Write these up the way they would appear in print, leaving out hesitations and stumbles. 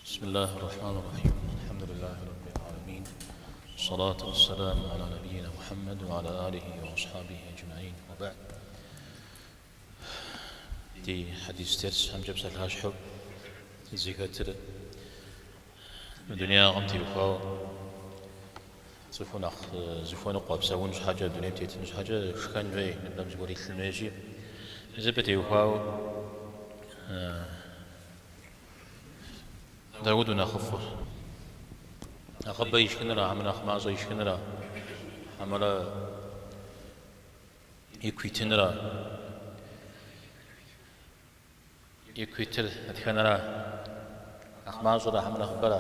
بسم الله الرحمن الرحيم الحمد لله رب العالمين والصلاة والسلام على نبينا محمد وعلى آله وأصحابه أجمعين وبعد Ди хьэдис дерсхэмкӏэ псалъащхьэу зыхэтыр мы дунеягъэм теухуауэ цӏыхур нэхъ зыхуэныкъуэ псэун щхьэкӏэ, дунейм тетын щхьэкӏэ шхэн хуей, ныбэм зыгуэр илъын хуейщи, мис абы теухуауэ Дауэдэу нэхъыфӏыр? Нэхъыбэ ишхыныра, хьэмэрэ нэхъ мащӏэ ишхыныра, хьэмэрэ ику итыныра? Ику итыр дэтхэнэра? Нэхъ мащӏэра, хьэмэрэ нэхъыбэра?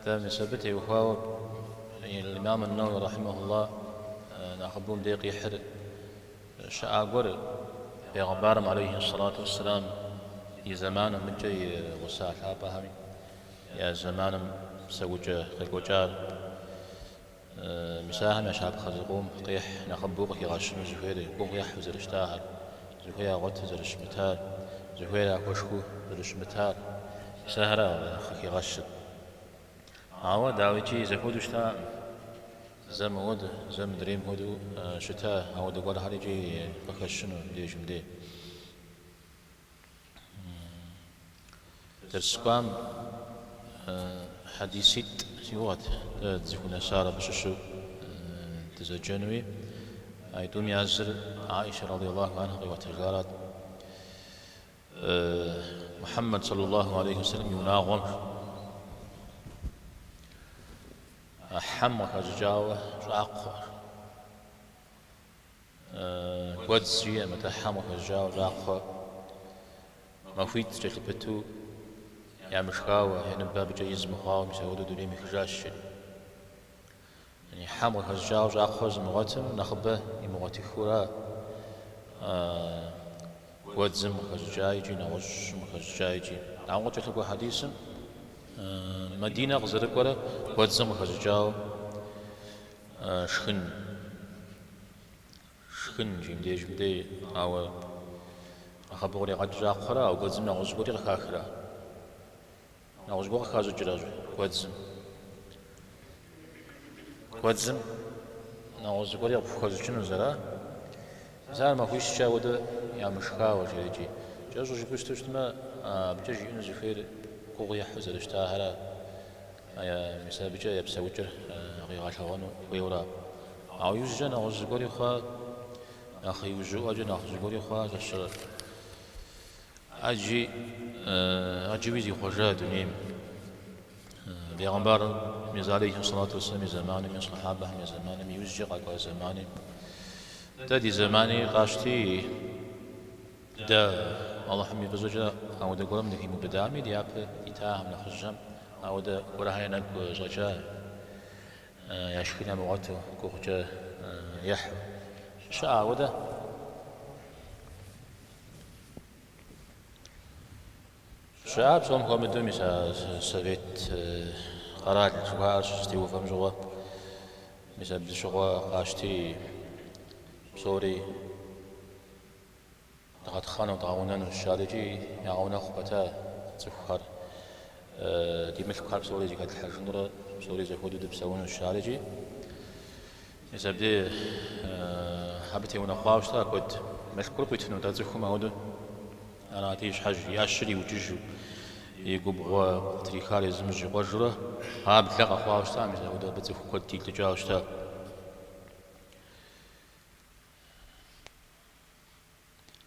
Дэ мис абы теухуауэ Имам ан-Нэуи рахьимэхуллах нэхъыбэу мыбдеж къихьыр щыӏа гуэр Бегъымбарым алейхи сэлату уэсселам и зэманым, мыкӏэ и гъуса лъапӏэхэми я зэманым псэукӏэ къекӏуэкӏар. Мис ахэм я щапхъэ зыкъом къехь нэхъыбэу къыхигъэщыну зыхуейр гугъу ехьу зэрыщытахэр, зыхуей ягъуэту зэрыщымытар, зыхуейр яхуэшхыу зэрыщымытар. Мис ахэра нэхъ къыхигъэщыр. Ауэ, дауикӏи, зэхуэдэу щытакъым. Зэ мыуэду, зэ мыдрейм хуэдэу щыта, ауэдэ гуэрхэр икӏи къыхэщыну мыбдежым дей. Дерс кӏуам хьэдиситӏ си гугъэт дэ дызыхунэсар абы щыщу дызэджэнуи. Аитӏум языр Аишэ радиаллаху анха къиӏуэтэжарат. Мухьэммэд саллаллаху алейхи вассалам и унагъуэм хьэм къыхэщӏыкӏауэ щӏакхъуэ. Гуэдз жиӏэм, атӏэ хьэм къыхэщӏыкӏауэ щӏакхъуэ махуитӏ кӏэлъыпыту ямышхауэ, я ныбэ абыкӏэ из мыхъуауэ, мис апхуэдэу дунейм ехыжащ, жери. Яни хьэм къыхэщӏыкӏауэ щӏакхъуэ зымыгъуэтым нэхъыбэ имыгъуэтыхыурэ гуэдзым къыхэщӏыкӏа икӏи нэгъуэщӏым къыхэщӏыкӏа икӏи. Ауэ къыкӏэлъыкӏуэ хьэдисым Мадинэ къызэрыкӏуэрэ гуэдзым къыхэщӏыкӏауэ шхын. Шхын жи мыбдежым дей, ауэ нэхъыбэу къригъэкӏ щӏакхъуэра, ауэ гуэдзым нэгъуэщӏ гуэри къыхахрэ? Нэгъуэщӏ гуэр къыхащӏыкӏрэ гуэдзым? Гуэдзым нэгъуэщӏ зыгуэри къыпхухэщӏыкӏыну ара? Мис ар махуищкӏэ ауэдэ ямышхауэ жери икӏи. Кӏэщӏу жыпӏэу щыту щытмэ, абыкӏэ жиӏэну зыхуейр гугъу ехьу зэрыщытахэра? Мис абыкӏэ я псэукӏэр къигъэлъэгъуэну хуейуэра. Ауэ иужькӏэ нэгъуэщӏ зыгуэри хъуа, нэхъ иужьыӏуэкӏэ нэхъ зыгуэри хъуа, щэщэрэ. ӏэджи, ӏэджэуи зихъуэжа дунейм. Бегъымбар мис алейхи сэлату уэсселам и зэманым, и сахьабэхэм я зэманым, иужькӏэ къэкӏуа зэмани. Дэ ди зэмани къащти, Дэ Алыхьым и фӏыщӏэкӏэ ауэдэ гуэрым дыхимыубыдами, ди япэ итахэм, нэхъыжьхэм ауэдэ гуэрхэр я нэгу щӏэкӏа, яшхын ямыгъуэту, гугъукӏэ ехьу. Щыӏэ ауэдэ? Щыӏа псом хуэмыдэу мис а совет къэрал жыхуаӏэр щызэтеувэм щыгъуэ, мис абы щыгъуэ къащти псори Дгъэтхъэну, дгъэунэнущ жари икӏи ягъэунэхъу пэта цӏыхухэр. Ди мылъкухэр псори зэхэтлъхьэжынурэ псори зэхуэдэу дыпсэунущ жари икӏи. Мис абдей абы теунэхъуауэ щыта куэд. Мылъкур къуитыну-тӏэ цӏыхум ауэдэу. Арати, щхьэж и ӏэщыр иукӏыжу, и губгъуэ къытрихар езым зэщӏикъуэжурэ гъаблэ къэхъуауэ щыта, мис ауэдэу абы цӏыху куэд илӏыкӏауэ щыта.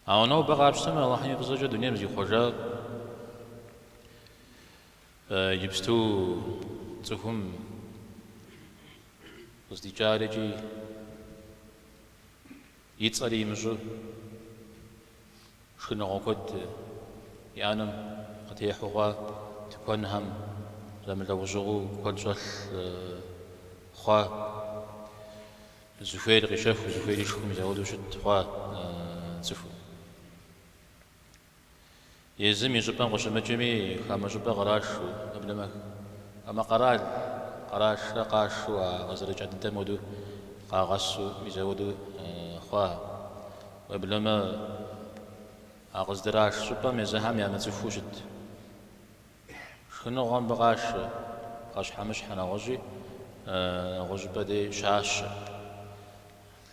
Ауэ нобэ къапщтэмэ, Алыхьым и фӏыщӏэкӏэ дунейм зихъуэжа иджыпсту цӏыхум къыздикӏар икӏи и цӏэри имыщӏэу шхыныгъуэ куэд и ӏэнэм къытехьэу хъуа, тыкуэнхэм зэмылӏэужьыгъуэу куэд щӏэлъ хъуа. Зыхуейр къищэху, зыхуейр ишхыу мис ауэдэу щыт хъуа цӏыхур. Езым и щӏыпӏэм къыщымыкӏми, хамэ щӏыпӏэ кърашу, уеблэмэ хамэ къэрал кърашрэ къашу а къызэрыкӏа дыдэм хуэдэу къагъэсу мис ауэдэу хъуа. Уеблэмэ. А къыздраш щӏыпӏэм езыхэм ямыцӏыхуу щыт. Шхыныгъуэ мыбы къашэ, пхъэщхьэмыщхьэ нэгъуэщӏи нэгъуэщӏыпӏэ дей щащэ.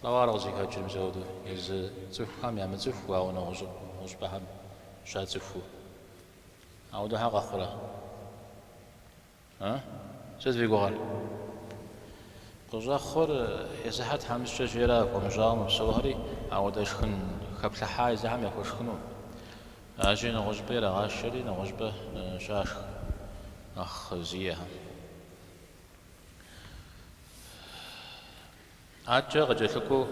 Лӏо ар къызыхэкӏыр мис ауэдэу езы цӏыхухэм ямыцӏыху, ауэ нэгъуэщӏыпӏэхэм щацӏыхуу. Ауэдэу щхьэ къэхъурэ? А? Сыт фи гугъэр? Къыщӏэхъур езыхэр тхьэмыщкӏэщи ара, хуэмыщӏауэ мэпсэухэри, ауэдэ шхын хэплъыхьа езыхэм яхуэшхыну. Аращи, нэгъуэщӏыпӏэ ирагъашэри, нэгъуэщӏыпӏэ щашх нэхъ зиӏэхэм. Адэкӏэ къыкӏэлъыкӏуэу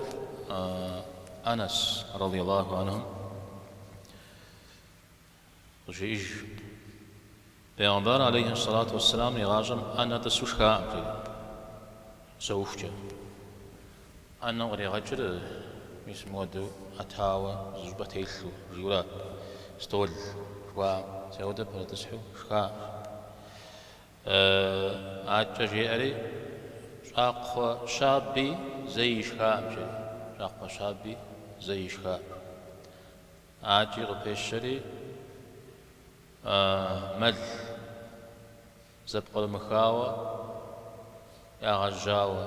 Анэс, радиаллаху анхум, Къыжеӏэж, Бегъымбар алейхи сэлату уэсселам игъащӏэм ӏэнэ тӏысу шхаӏым, жери, псэухукӏэ. ӏэнэм къригъэкӏыр мис мыуэдэу ӏэтауэ зыщӏыпӏэ телъу, жиӏэурэ, стол жыхуаӏэм, мис ауэдэ пэрытӏысхьэу шхаӏым. Адэкӏэ жеӏэри, щӏакхъуэ щаби зэи ишхаӏым, жери, щӏакхъуэ щаби зэи ишхаӏым. Адэкӏи къыпещэри, мэл зэпкърымыхауэ ягъэжьауэ,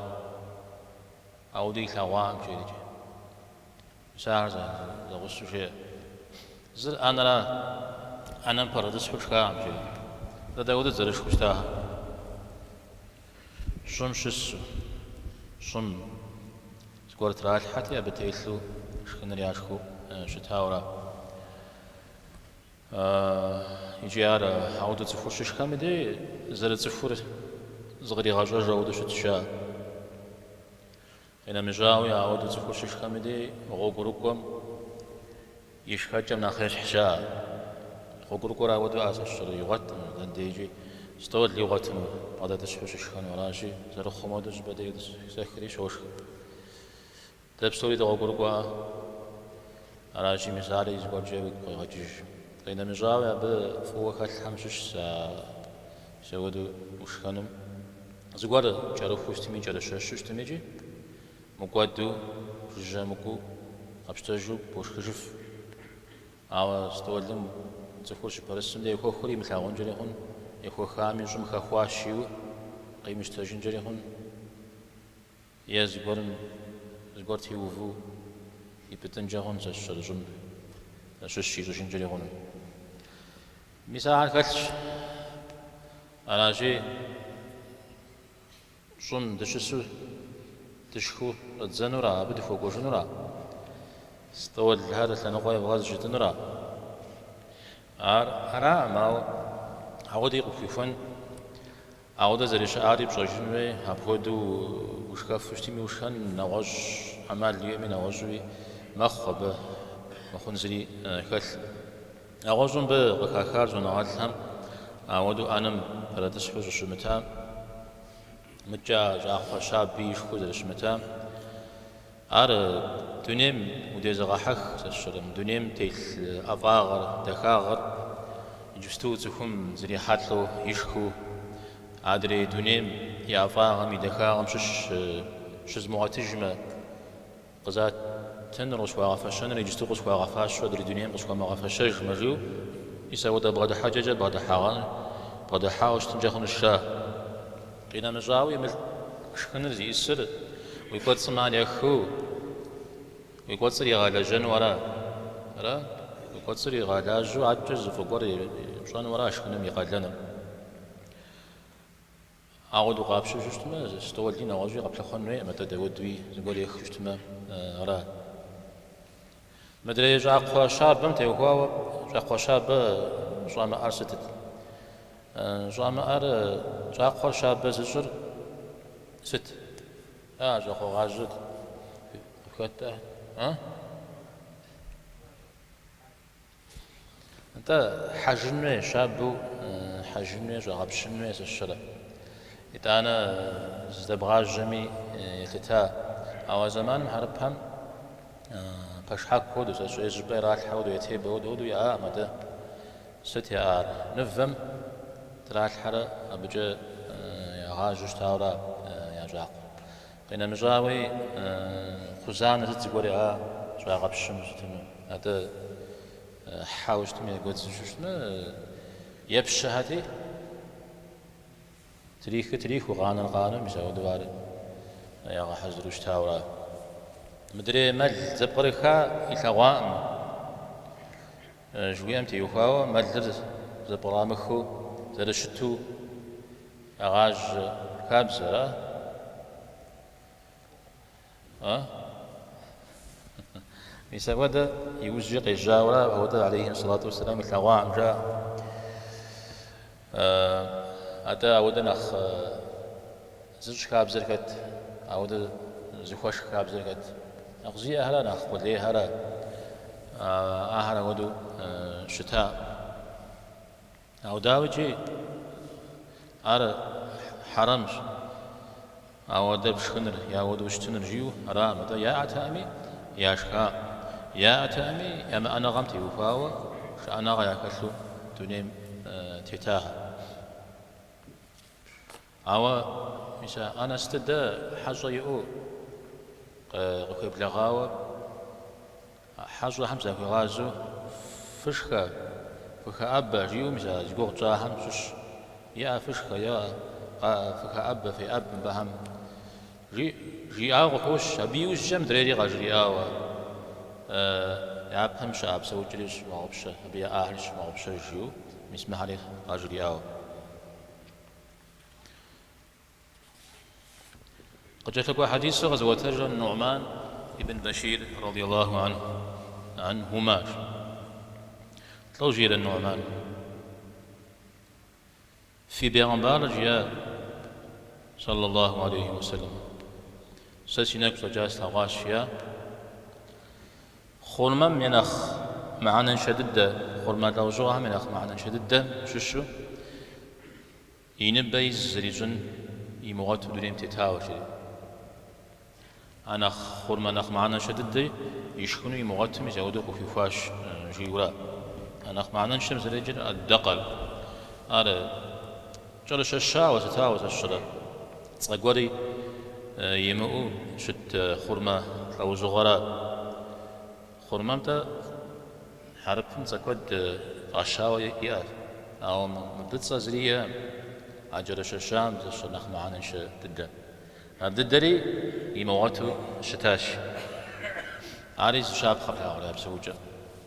ауэдэ илъэгъуаӏым, жерикӏэ. Мис ахэр зэгъусэу жеӏэ. Зыр ӏэнэра, ӏэнэм пэрытӏысхьэу шхаӏым, жери. Дэ дауэдэт зэрышхыу щытахэр? Щӏым щысу, щӏым зыгуэр тралъхьэти, абы телъу шхыныр яшхыу щытауэра. Икӏи ар ауэдэу цӏыхур щышхэм и дей зэрыцӏыхур зыкъригъэщӏэжу ауэдэу щытщ ар. Къинэмыщӏауи, ауэдэу цӏыхур щышхэм и дей гъуэгурыкӏуэм и шхэкӏэм нэхъ ещхьщ ар. Гъуэгурыкӏуэр ауэдэу ӏэ сэ сщӏэрэ игъуэткъым, дэнэ дежи стӏол игъуэтыну, бгъэдэтӏысхьэу щышхэну аращи, зэрыхъум хуэдэу щӏыпӏэ дей йотӏысэхри щошх. Дэ псори дыгъуэгурыкӏуэӏэ, аращи, мис ари зыгуэркӏэ уигу къегъэкӏыж. Къинэмыщӏауи, абы фӏыуэ хэлъхэм щыщщ а мис ауэдэу ушхэным. Зыгуэр кӏэрыхуу щытми, кӏэрыщэщу щытми икӏи, мыкӏуэду, жыжьэ мыкӏуэу къэпщтэжу бошхыжыф. Ауэ стӏолым цӏыхур щыпэрысым де ехуэхри имылъагъункӏэри хъун, ехуэхами щӏым хэхуащ жиӏэу къимыщтэжынкӏэри хъун, е зыгуэрым зыгуэр теувэу ипӏытӏынкӏэ хъун, сэ сщӏэрэ щӏым щыщ ищӏыжынкӏэри хъуну. Мис ахэр хэлъщ. Аращи, щӏым дыщысу дышхыу щӏэддзэнура, абы дыхуэкӏуэжынура? Стӏолхэр лъэныкъуэ евгъэз жытӏэнура? Ар араӏым, ауэ ауэди къыпхуихуэн, ауэдэ зэрыщыӏари пщӏэжын хуей, апхуэдэу ушхэфу щытми ушхэн, нэгъуэщӏ ӏэмал уиӏэми нэгъуэщӏуи мэхъу абы мыхъун зыри хэлъ. Нэгъуэщӏу мыбы къыхахар щӏэныгъэлӏхэм ауэдэу ӏэнэм пэрытӏысхьэу щӏыщымытам, мыдкӏэ щӏакхъуэ щаби ишхыу зэрыщымытам, ар дунейм удезыгъэхьэх, сэ сщӏэрэ, мы дунейм телъ ӏэфӏагъэр, дахагъэр иджыпсту цӏыхум зрихьэлӏэу ишхыу, адрей дунейм и ӏэфӏагъэм, и дахагъэм щыщ щызмыгъуэтыжмэ, Къызатынур, къысхуагъэфэщэнур иджысту къысхуагъэфащэу адрей дунейм къысхуамыгъэфэщэжмэ, жиӏэу, мис ауэдэ бгъэдыхьэкӏэкӏэ бгъэдыхьауэ щытынкӏэ хъунущ жаӏэ. Къинэмыщӏауи, мы шхыныр зиӏысыр уи кӏуэцӏым ар ехыу, уи кӏуэцӏыр игъэлэжьэну ара? Ара? Уи кӏуэцӏыр игъэлажьэу адэкӏэ зы фӏы гуэр пщӏэну ара шхыным и къалэныр? Ауэдэу къапщтэу щытмэ, стӏоли нэгъуэщӏи къэплъыхъуэн хуейкъым, атӏэ дауэдуи зыгуэр ехыу щытмэ, ара. Мыдрей щӏакхъуэ щабэм теухуауэ, щӏакхъуэ щабэ щӏамыӏэр сытыт? Щӏамыӏэр, щӏакхъуэр щабэ зыщӏыр сыт? А, щӏакхъуэгъажьэт. Къыхэт, а? Нтӏэ, хьэжын хуей, щабэу хьэжын хуей, щӏэгъэпщын хуей сэ сщӏэрэ. Итӏанэ здэбгъажьэми елъыта. Ауэ зэманым хьэрыпхэм пэшхьэку хуэдэу, сэ сщӏэ, е щӏыпӏэ иралъхьэ хуэдэу, е тебэ хуэдэу, хуэдэу яӏакъым, атӏэ сыт яӏар? Мывэм тралъхьэрэ абыкӏэ ягъажьэу щытауэра я щӏакхъуэр. Къинэмыщӏауи, кхъузанэ сыт зыгуэр яӏа щӏагъэпщыну сытыну, атӏэ. Хьэуэ щытмэ, е гуэдзу щытмэ, епщэхэти, трихыр трихыу, къанэр къанэу, мис апхуэдэу ар ягъэхьэзыру щытауэра. Мыдрей мэл зэпкърыха илъэгъуакъым жыхуиӏэм теухуауэ мэлыр зэпкърамыхыу зэрыщыту ягъажьэ хабзэра? А? Мис апхуэдэ иужькӏэ къежьауэра, апхуэдэ алейхи сэлату уэсселам илъэгъуакъым, жаӏэ. Атӏэ ауэдэ нэхъ зыщӏ хабзэр хэт, ауэдэ зыхуэшх хабзэр хэт? Нэхъ зиӏэхэра, нэхъ къулейхэра? Ахэр ауэдэу щыта. Ауэ дауикӏи ар хьэрэмщ, ауэдэ пшхыныр е ауэдэу щытыныр жиӏэу аракъым, атӏэ яӏэтэкъыми яшха, яӏэтэкъыми ямыӏэныгъэм теухуауэ шыӏэныгъэ яхэлъу дунейм тетахэр. Ауэ мис а Анэс дыдэ хьэщӏэ иӏэу къыхуеблэгъауэ хьэщӏэхэм захуигъазэу фышхэ, фыхэӏэбэ жиӏэу мис а зи гугъу тщӏахэм щыщ. Иӏэ фышхэ, е фыхэӏэбэ, феӏэб мыбыхэм жиӏауэ къыхощ. Абы иужькӏэ мыдрейри къажриӏауэ япэм щыӏа псэукӏэри зыщывмыгъэгъупщэ, абы яӏахэри зыщывмыгъэгъупщэж жиӏэу мис мыхэри къажриӏауэ. Къыкӏэлъыкӏуэ хьэдисыр къэзыӏуэтэжыр Нугьман ибн Башир радиаллаху анху, анхумащ. Лӏо жиӏэрэ Нугьман? Фи бегъымбарыр жиӏа, саллаллаху алейхи уэсэлэм, сэ си нэгу щӏэкӏа слъэгъуащ, жиӏа. Хъурмэм я нэхъ мыхьэнэншэ дыдэ, хъурмэ лӏэужьыгъуэхэм я нэхъ мыхьэнэншэ дыдэм щыщу и ныбэ из зэрищӏын имыгъуэту дунейм тетауэ жери. А нэхъ хъурмэ нэхъ мыхьэнэншэ дыдэ ишхыну имыгъуэту мис ауэдэу къыхуихуащ жиӏэурэ. А нэхъ мыхьэнэншэм зэреджэр ад-дэкъэл. Ар кӏэрыщэщауэ, сытауэ сэ сщӏэрэ, цӏэ гуэри имыӏэу щыт хъурмэ лӏэужьыгъуэра. Хъурмэм-тӏэ хьэрыпым цӏэ куэд фӏащауэ иӏэщ, ауэ мыбы цӏэ зыри иӏэкъым, а кӏэрыщэщам сэ сщӏэрэ нэхъ мыхьэнэншэ дыдэ. Ар дыдэри имыгъуэту щытащ. Ари зы щапхъэ плъагъур я псэукӏэм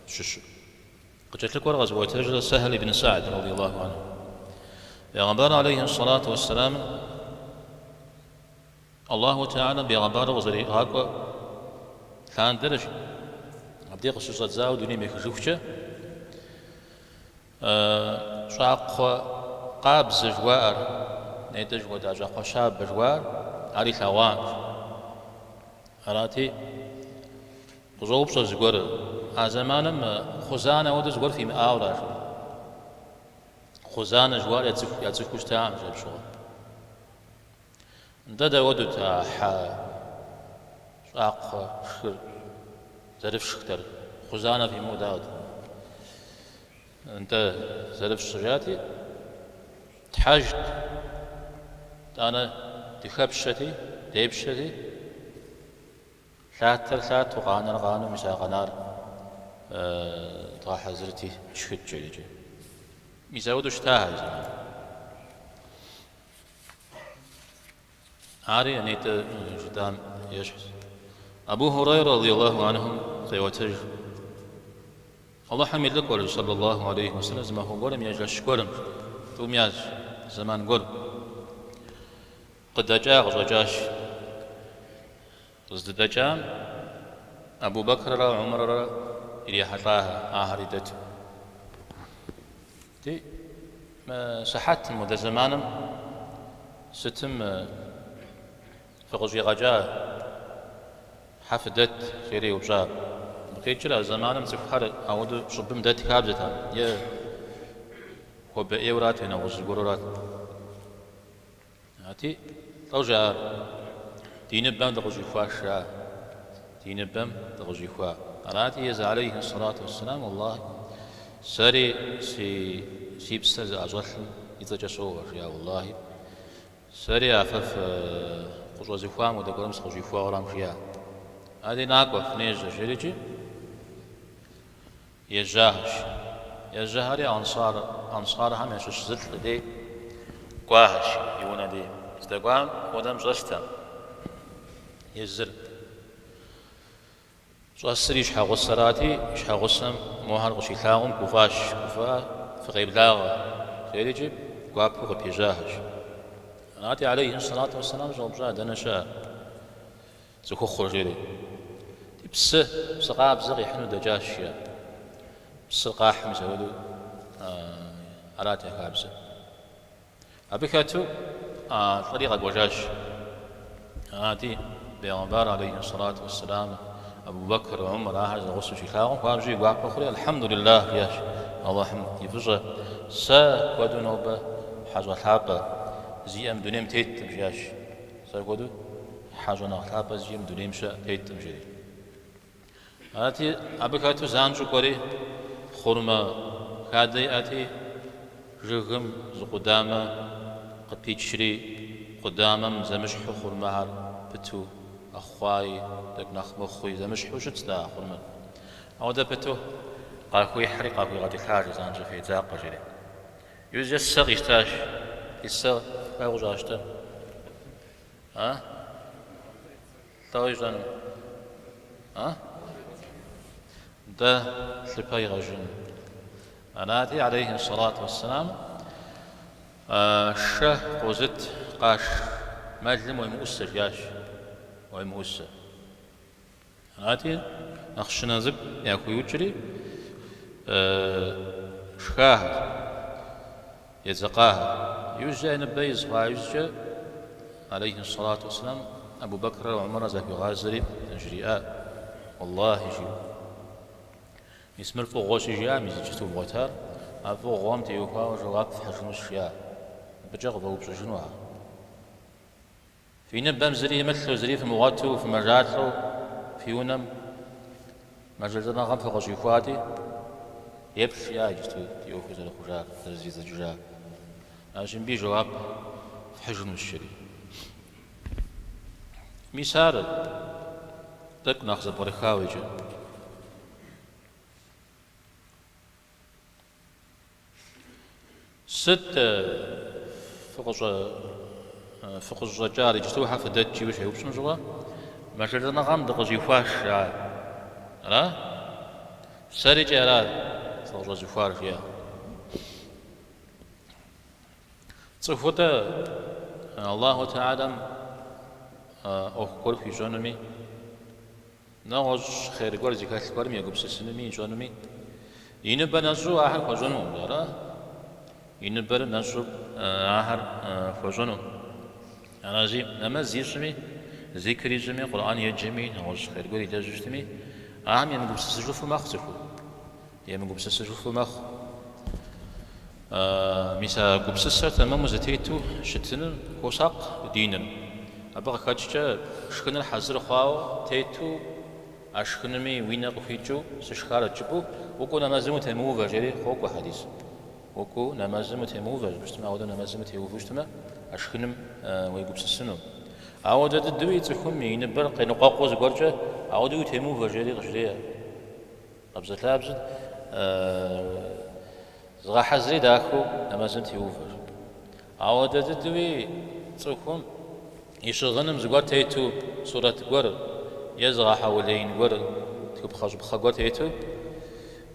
щыщу. Къыкӏэлъыкӏуэр къэзыӏуэтэжыр Сэхьл ибн Сэгьд, радиаллаху анху. Бегъымбар алейхи ссалату уэсселам Аллаху Тэхьэлам бегъымбарыр къызэригъакӏуэ лъандэрэщ, абдей къыщыщӏэдзауэ дунейм ехыжыхукӏэ щӏакхъуэ къабзэ жыхуаӏэр, нетӏэ жыхуэтӏа щӏакхъуэ щабэ жыхуаӏэр, ар илъэгъуащ. Арати, къыщӏоупщӏэ зыгуэр, а зэманым кхъузанэ хуэдэу зыгуэр фимыӏауэра? жиӏэу. Кхъузанэ жыхуаӏэр яцӏыхуу щытакъым, жи абы щыгъуэ. Нтӏэ дауэдэут а хьэ щӏакхъуэ фшхыр зэрыфшхтэр? Кхъузанэ фимыӏэу дауэт? Нтӏэ зэрыфщӏыр жати, тхьэжт, тӏанэ дыхэпщэти, депщэти, лъатэр лъатэу, къанэр къанэу, мис а къэнар дгъэхьэзырти, тшхыт жери икӏи. Мис ауэдэу щытахэр а зэманым. Ари нетӏэ жытӏам ещхьщ. Абу Хурайра радиаллаху анхум къеӏуэтэж. Алыхьым и лӏыкӏуэр, саллаллаху алейхи уэсэлэм, зы махуэ гуэрым е жэщ гуэрым, тӏум язщ, зэман гуэр, къыдэкӏа, къыщӏэкӏащ. Къыздыдэкӏам Абу Бэкррэ Умэррэ ирихьэлӏахэ, ахэри дэту. Ди мы сыхьэтым, модэ зэманым сытым фыкъыщӏигъэкӏа, хьэ фыдэт, жери еупщӏа. Абы къикӏыр а зэманым цӏыхухэр ауэдэу щӏыбым дэт хабзэтэкъым, е хуабэ ӏейуэрат, е нэгъуэщӏ зыгуэрурат. Арати, лӏо жаӏар? Ди ныбэм дыкъыщӏихуаш, жаӏэ. Ди ныбэм дыкъыщӏихуа. Арати, езы алейхи сэлату уэсселам, Уэллахи, сэри си псэр зыӏэщӏэлъым и цӏэкӏэ соӏуэ, жиӏа, Уэллахи, сэри а фэ фыкъыщӏэзыхуам хуэдэ гуэрым сыкъыщӏихуауэрам, жиӏа. Ади накӏуэ, фынежьэ, жерикӏи. Ежьахэщ. Ежьэхэри ансар, ансархэм ящыщ зылӏ дей кӏуахэщ и унэ дей. Здэкӏуам унэм щӏэстэкъым езыр. Щӏэсыр и щхьэгъусэрати, и щхьэгъусэм мохэр къыщилъагъум гуфӏащ, гуфӏа, фыкъеблагъэ, жерикӏи гуапэу къыпежьахэщ. Арати, алейхи сэлату уэсселам щӏэупщӏа, дэнэ щыӏэ цӏыхухъур, жери. Ди псы, псы къабзэ къихьыну дэкӏащ, жиӏэ. Псыр къахьым мис апхуэдэу арат я хабзэр. Абы хэту а лӏыри къэкӏуэжащ. Арати, бегъымбар алейхи сэлату уэсселам, Абу Бэкр, Умар ахэр зэгъусэу щилъагъум хуабжьу и гуапэ хъури, Алхьэмдулиллах, жиӏащ, Алыхьым и фӏыщӏэ, сэ хуэдэу нобэ хьэщӏэ лъапӏэ зиӏэм дунейм теткъым, жиӏащ. Сэ хуэдэу хьэщӏэ нэхъ лъапӏэ зиӏэм дунейм щыӏэ теткъым, жери. Арати, абы хэту занщӏэу кӏуэри, хъурмэ хадэ иӏэти, жыгым зы къудамэ къыпичри, къудамэм зэмыщхьу хъурмэхэр пыту, нэхъ хъуаи, тӏэкӏу нэхъ мыхъуи, зэмыщхьу щытт а хъурмэр. Ауэдэ пыту къахуихьри къахуигъэтӏылъащ, занщӏэу федзакъэ, жери. Иужькӏэ сэ къищтащ. И сэ лӏо къыщӏащтэр? А? Лӏо ищӏэну? А? Дэ лъыпэ игъэжыну. Арати, алейхи сэлату уэсселам, шэ къозыт къаш мэлым уемыӏусэ, жиӏащ. Уемыӏусэ. Арати, нэхъ щынэ цӏыкӏу яхуиукӏри, шхахэр, едзэкъахэр. Иужькӏэ я ныбэ из хъуа иужькӏэ, алейхи сэлату уэсселам, Абу Бэкррэ Умаррэ захуигъазэри жриӏа, Уэллахи, жиӏэу. Мис мыр фӏыгъуэщи, жиӏа, мис иджысту вгъуэтар, а фӏыгъуэм теухуауэ жэуап фхьыжынущ, жиӏа. Абыкӏэ къывэупщӏыжыну ар. Фи ныбэм зыри имылъу, зыри фымыгъуэту, фымэжалӏэу фи унэм мэжэлӏэныгъэм фыкъыщӏихуати, еплъ, жиӏа иджысту ди ӏуэхур зэрыхъужар, зэрызидзэкӏыжар. Аращи, мыбы и жэуап фхьыжынущ, жери. Мис ар тӏэкӏу нэхъ зэпкърыхауэ иджы. Сыт фыкъыщӏыщӏэкӏар, иджысту щхьэ фыдэт жиӏэу щеупщӏым щыгъуэ, мэжэлӏэныгъэм дыкъыщӏихуащ, жаӏэ. Ара? Сэрикӏи ара сыкъыщӏэзыхуар, жиӏэ. Цӏыхур-тӏэ Аллаху Тэхьэлам ӏуэху гуэр хуищӏэнуми, Нэгъуэщӏ хъер гуэр зыхэлъ гуэрым егупсысынуми ищӏэнуми, и ныбэ нэщӏу ахэр хуэщӏэнукъым, ара? И ныбэр нэщӏу ахэр хуэщӏэнукъым. Аращи, нэмэз ищӏми, зикр ищӏми, Къурӏэн еджэми, нэгъуэщӏ хъер гуэр илэжьу щытми, ахэм емыгупсысыжыфу мэхъу цӏыхур, емыгупсысыжыфу мэхъу. Мис а гупсысэр тэмэму зэтету щытыным хуосакъ диныр. Абы къыхэкӏкӏэ шхыныр хьэзыр хъуауэ тету а шхынми уи нэ къыхуикӏыу сышхарэт жыпӏэу, укӏуэу нэмэзым утемыувэ, жери къокӏуэ хьэдис. Укӏуэу нэмэзым утемыувэ, жыпӏэу щытмэ, ауэдэу нэмэзым утеувэу щытмэ, а шхыным уегупсысыну. Ауэдэ дыдэуи цӏыхум и ныбэр къеныкъуэкъуу зыгуэркӏэ, ауэдэуи утемыувэ, жери къыжреӏэ. Къабзэлъабзэу зыгъэхьэзыри дахэу нэмэзым теувэ. Ауэдэ дыдэуи цӏыхум и щыгъыным зыгуэр тету, сурэт гуэр е зыгъэхьэулеин гуэр, тхыпхъэщӏыпхъэ гуэр тету,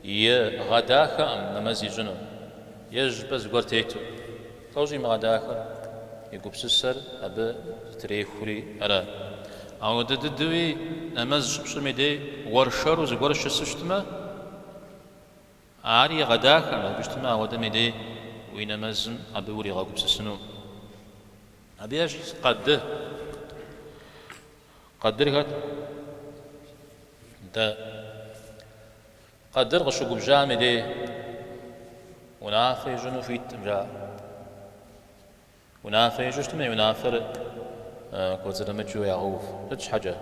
игъэдахэкъым нэмэз ищӏыну, е щӏыпӏэ зыгуэр тету. Лӏо щӏимыгъэдахэр, и гупсысэр абы зытрехури ара. Ауэдэ дыдэуи нэмэз щыпщӏым и дей уэршэру зыгуэр щысу щытмэ, ари игъэдахэкъым, абы щытмэ, ауэдэм и дей уи нэмэзым абы уригъэгупсысыну. Абы ещхьщ къады. Къадыр хэт? Дэ. Къадыр къыщыгубжьам и дей унафэ ищӏыну хуиткъым, жаӏэ. Унафэ ищӏу щытмэ, и унафэр кӏуэцӏрымыкӏыу ягъэув. Сыт щхьэкӏэ?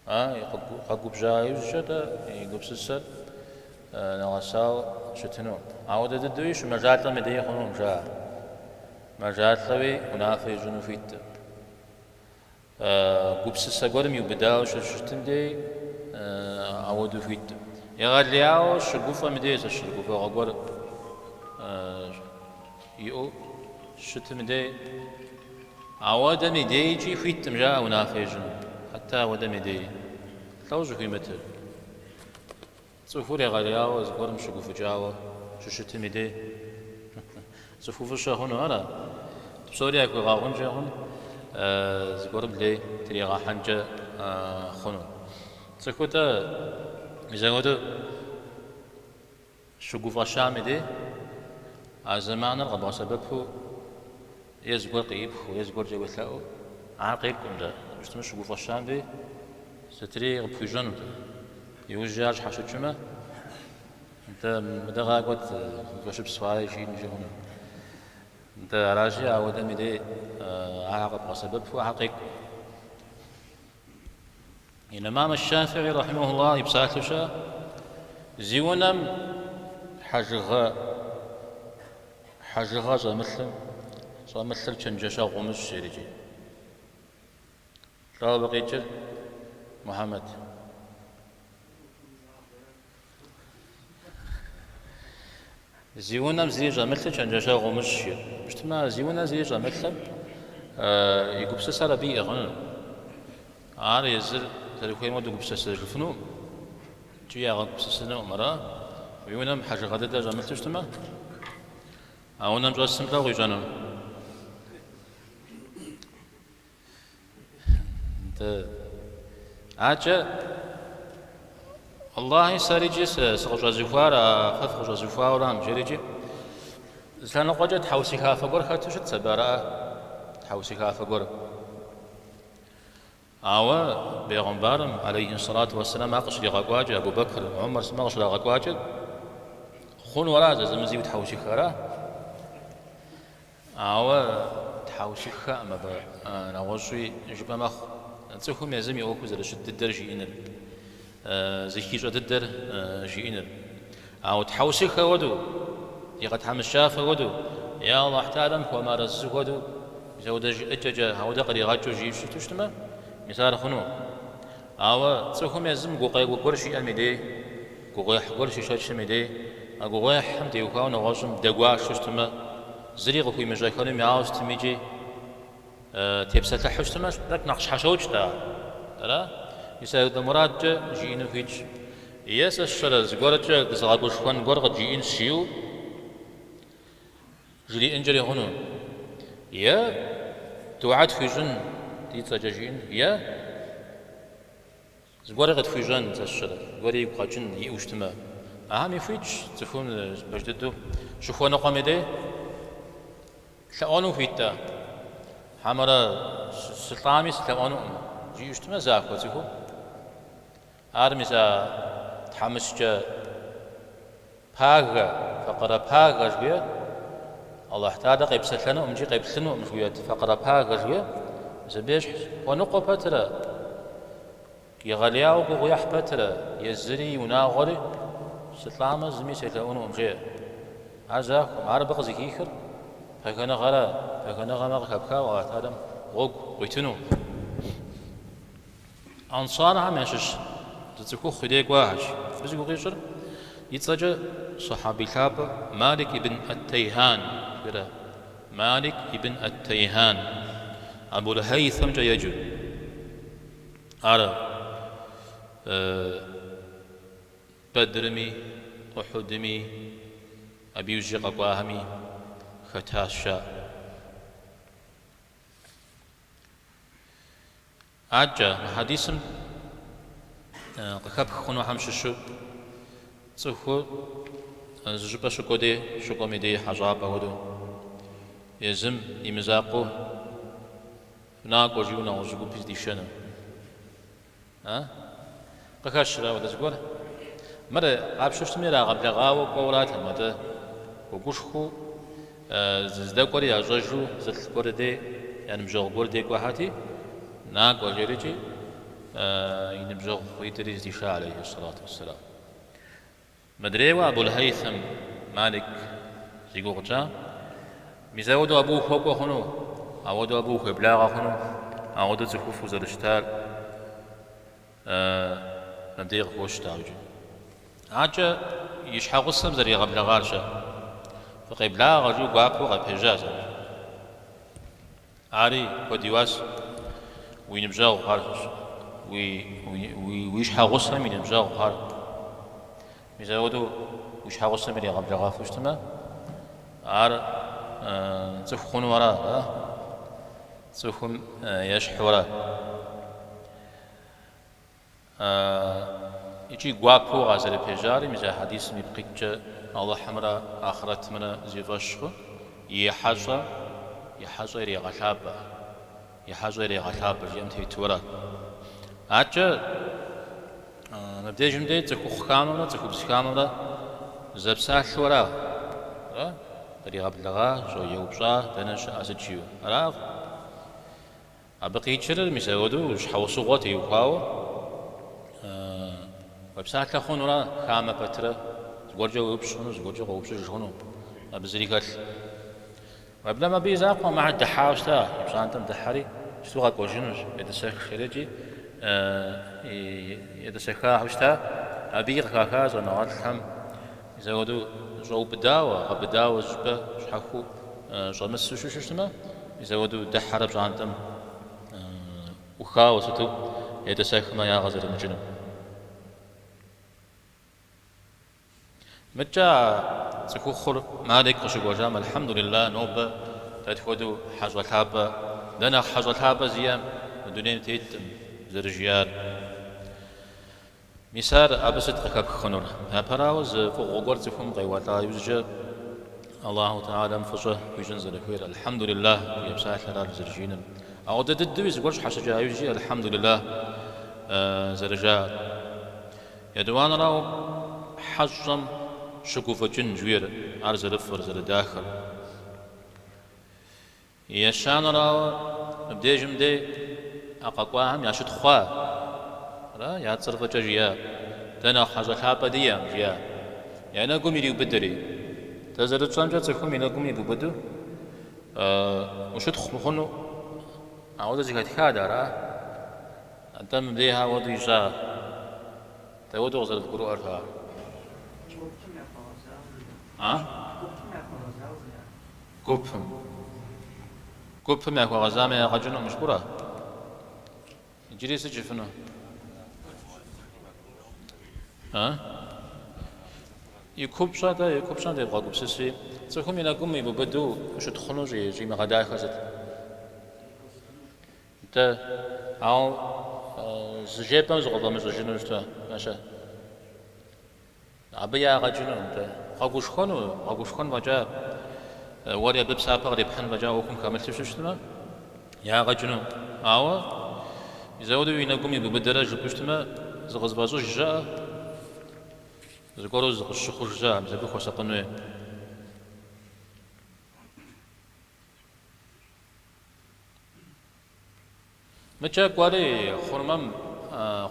А, къэгубжьа иужькӏэ-тӏэ и гупсысэр нэгъэсауэ щытыну. Ауэдэ дыдэуи щымэжалӏэм и дей хъунукъым, жаӏэ. Мэжалӏэуи унафэ ищӏыну хуиткъым. Гупсысэ гуэрым иубыдауэ щыщытым дей ауэдэу хуиткъым. Егъэлеяуэ щыгуфӏэм и дей сэ сщӏэрэ гуфӏэгъуэ гуэр иӏэу щытым и дей, ауэдэм и дейкӏи хуиткъым жаӏэ унафэ ищӏыну. Хьэтэ ауэдэм и дей лӏо щӏыхуимытыр. Цӏыхур егъэлеяуэ зыгуэрым щыгуфӏыкӏауэ щыщытым и дей цӏыхуфӏыщэ хъуну ара? Псори яхуигъэгъункӏэ хъуну, зыгуэрым лей тригъэхьэнкӏэ хъуну. Цӏыхур-тӏэ мис апхуэдэу щыгуфӏэщам и дей а зэманыр къэбгъэсэбэпу е зыгуэр къеӏыпхыу, е зыгуэркӏэ уелъэӏуу, ар къекӏукъым-тӏэ. Щытмэ, щыгуфӏэщам дей сытри къыпхуищӏэнут. Иужькӏэ ар щхьэщыкӏмэ, нтӏэ, мыдэ къакӏуэт, гуфӏэщыпс хъуаи жиӏэнкӏи хъуну. Нтӏэ, аращи, ауэдэм и дей ахэр къэбгъэсэбэпу ахэр къекӏукъым. Имам аш-Шафиӏи рахьимэхуллах и псалъэу щыӏэ, зи унэм хьэжыгъэ хьэжыгъэ щӏэмылъым, щӏэмылъыр чэнджэщэгъу умыщӏ, жерикӏи. Лӏо абы къикӏыр, Мухьэмэд. Зи унэм зыри щӏэмылъыр чэнджэщэгъу умыщӏ, жи. Щытмэ, зи унэ зыри щӏэмылъым и гупсысэр абы иӏыгъыну. Ар езыр зэрыхуейм хуэдэу гупсысэжыфынукъым, икӏи ягъэгупсысынукъым, ара? Уи унэм хьэжыгъэ дыдэ щӏэмылъу щытмэ, а унэм щӏэсым лӏо къищӏэну? Акӏэ, Аллахьи сэрикӏи сыкъыщӏэзыхуар а фэ фыкъыщӏэзыхуаурам, жерикӏи, зы лъэныкъуэкӏэ тхьэусыхафэ гуэр хэту щытщ абы, араӏэ, тхьэусыхафэ гуэр. Ауэ бегъымбарым, алейхи сэлату уэсселам, ар къыщригъэкӏуакӏэ, Абу Бэкр, Умар сымэ къыщрагъэкӏуакӏэ, хъуну ара зэзэмызи утхьэусыхэ, ара? Ауэ тхьэусыхэкъым абы, нэгъуэщӏуи жыпӏэ мэхъу. Цӏыхум езым и ӏуэхур зэрыщыт дыдэр жиӏэныр, зыхищӏэ дыдэр жиӏэныр. Ауэ тхьэусыхэ хуэдэу, игъэтхьэмыщкӏафэ хуэдэу, е Аллахь Тэхьэлам хуэмыарэзы хуэдэу, мис ауэдэ жыӏэкӏэкӏэ, ауэдэ къригъэкӏыу жиӏэу щыту щытмэ, мис ар хъуну. Ауэ цӏыхум езым гукъеуэ гуэр щиӏэм и дей, гугъуехь гуэр щишэчым и дей, а гугъуехьым теухуауэ нэгъуэщӏым дэгуашэу щытмэ, зыри къыхуимыщӏэхэнуми, ауэ сытми икӏи тепсэлъыхьу щытмэ, тӏэкӏу нэхъ щхьэщокӏ-тӏэ ар. Ара? Мис апхуэдэ мурадкӏэ жиӏэну хуитщ. Е сэ сщӏэрэ зыгуэркӏэ дызыгъэгушхуэн гуэр къыджиӏэнщ жиӏэу жриӏэнкӏэри хъуну. Е дугьэ тхуищӏын ди цӏэкӏэ жиӏэн, е зыгуэри къытхуищӏэн, сэ сщӏэрэ, зыгуэри игу къэкӏын иӏэу щытмэ. Ахэми хуитщ цӏыхум пэж дыдэу щыхуэныкъуэм и дей лъэӏуэну хуит-тӏэ, хьэмэрэ сылӏами сылъэӏуэнукъым жиӏэу щытмэ, захуэ цӏыхум. Ар мис а тхьэмыщкӏэ пагэ, факъырэ пагэ жыхуиӏэр, Алыхь Тэхьэлэ къепсэлъэнукъым икӏи къеплъынукъым жыхуиӏэ факъырэ пагэ жыхуиӏэр, мис абы ещхьщ. Хуэныкъуэ пэтрэ, егъэлеяуэ гугъу ехь пэтрэ, езыри и унагъуэри сылӏамэ зыми селъэӏунукъым, жеӏэ. Ар захуэкъым, ар абы къызыхихыр пагэныгъэра, пагэныгъэмэ къыхэпхауэ Алыхь Тэхьэлэм гъуэгу къуитынукъым. Ансархэм ящыщ зы цӏыхухъу и дей кӏуахэщ. Абы зи гугъу ищӏыр и цӏэкӏэ сухьэби лъапӏэ Малик ибн ат-Тайхан жиӏэрэ. Малик ибн ат-Тайхан, Абул-Хайсэмкӏэ еджэу. Ар Бэдрми, Ухьудми, абы иужькӏэ къэкӏуахэми хэтащ жаӏэ. Адэкӏэ, мы хьэдисым къыхэпх хъунухэм щыщу цӏыхур зы щӏыпӏэ щыкӏуэ дей, щыкӏуэм и дей хьэщӏапӏэ хуэдэу, езым и мызакъуэу фынакӏуэ жиӏэу нэгъуэщӏ гупи здишэну. А? Къыхэщрэ ауэдэ зыгуэр? Мыр къапщтэу щытми ирагъэблэгъауэ кӏуэуратэкъым, атӏэ хуэгушхуэу зыздэкӏуэри ящӏэжу зылӏ гуэр дей, я ныбжьэгъу гуэр дей кӏуэхьэти, накӏуэ жерикӏи и ныбжьэгъуитӏри здиша, алейхи сэлату уэсселам. Мыдрейуэ Абул-Хайсэм Малик зи гугъу тщӏа, мис ауэдэу абы ухуэкӏуэ хъуну, ауэдэу абы ухуеблагъэ хъуну, ауэдэу цӏыхуфӏу зэрыщытар мыбдеж къыхощ, дауикӏ. Акӏэ и щхьэгъусэм зэригъэблэгъар-щэ? Фыкъеблагъэ жиӏэу гуапэу къапежьащ абы. Ари куэд и уас уи ныбжьэгъухэр, уи щхьэгъусэм и ныбжьэгъухэр. Мис апхуэдэу уи щхьэгъусэм иригъэблэгъэфу щытмэ, ар цӏыху хъуну ара, а? Цӏыхум ещхьу ара? Икӏи гуапэу къазэрыпежьари, мис а хьэдисым ипкъ иткӏэ Алыхьымрэ ахърэтымрэ зи фӏэщ хъу и хьэщӏэ, и хьэщӏэ ирегъэлъапӏэ, и хьэщӏэ ирегъэлъапӏэ жиӏэм тету ара. Аткӏэ мыбдежым дей цӏыхухъу хамэмрэ цӏыхубз хамэмрэ зэпсалъэу ара? Ара? Къригъэблэгъа, щӏо еупщӏа, дэнэ щыӏэ сыт жиӏэу? Аракъым. Абы къикӏыр мис апхуэдэу щхьэусыгъуэ теухуауэ уепсалъэ хъунура, хамэ пэтрэ, зыгуэркӏэ уеупщӏ хъуну, зыгуэркӏэ къоупщӏыж хъуну, абы зыри хэлъ. Уеблэмэ абы и закъуэкъым, ахэр дыхьауэ щыта, и пщӏантӏэм дыхьэри, иджыпсту къэкӏуэжынущ, етӏысэх жерикӏи, етӏысэхахэу щыта, абыи къыхаха щӏэныгъэлӏхэм мис апхуэдэу щӏэубыдауэ, гъэбыдауэ зыщӏыпӏэ щхьэхуэу щӏэмысу щытмэ, мис апхуэдэу дыхьэрэ пщӏантӏэм ӏухауэ сыту етӏысэхмэ ягъэ зэрымыкӏынум. Мыдкӏэ а цӏыхухъур Малик къыщыкӏуэжам, Алхьэмдулилла, нобэ дэ тхуэдэу хьэщӏэ лъапӏэ, дэ нэхъ хьэщӏэ лъапӏэ зиӏэ мы дунейм теткъым, зэрыжиӏар. Мис ар абы сыт къыхэпх хъунур? Япэрауэ, зы фӏыгъуэ гуэр цӏыхум къеуэлӏа иужькӏэ Аллаху Тэхьэлам фӏыщӏэ хуищӏын зэрыхуейр, Алхьэмдулиллах жиӏэ псалъэр ар зэрыжиӏэнур. Ауэдэ дыдэуи зыгуэр щхьэщыкӏа иужькӏи Алхьэмдулиллах зэрыжаӏэр. Етӏуанэрауэ, хьэщӏэм щыгуфӏыкӏын жиӏэр, ар зэрыфӏыр, зэрыдахэр. Ещанэрауэ, мыбдежым дей а къэкӏуахэм ящытхъуа, ара, я цӏэр фӏыкӏэ жиӏа, дэ нэхъ хьэщӏэ лъапӏэ диӏэм, жиӏа. Я нэгум ириубыдэри. Дэ зэрытщӏэмкӏэ цӏыхум и нэгум ибубыду ущытхъу мыхъуну, ауэдэ зэхэтха дэ, ара? Атӏэ мыбдеж ауэдэу ищӏа? Дауэдэу къызэрывгурыӏуэр фэ ар? Гупым яхуэгъэзауэ жиӏа. А? Гупым яхуэгъэзауэ жиӏа. Гупым. Гупым яхуэгъэзамэ ягъэ кӏынукъым жыпӏэурэ? Иджыри сыт жыфыну? А? И купщӏэ-тӏэ, и купщӏэм девгъэгупсыси, цӏыхум и нэгум ибубыду ущытхъуну щӏимыгъэдахэр сыт? Нтӏэ, ауэ зы жепӏэм зыкъыфӏэмыщӏыжыну щытмэ-щэ? Абы ягъэ кӏыну, нтӏэ, бгъэгушхуэну, бгъэгушхуэн фӏэкӏа, уэри абы псапэ кърипхьын фӏэкӏа ӏуэхум хэмылъу щытмэ, ягъэ кӏыну. Ауэ, мис ауэдэу и нэгум ибубыдэрэ жыпӏэу щытмэ, зыкъызыфӏэщӏыж щыӏэ, зыгуэру зыкъыщыхъуж щыӏэ, мис абы хуэсакъын хуей. Мыкӏэ кӏуэри хъурмэм,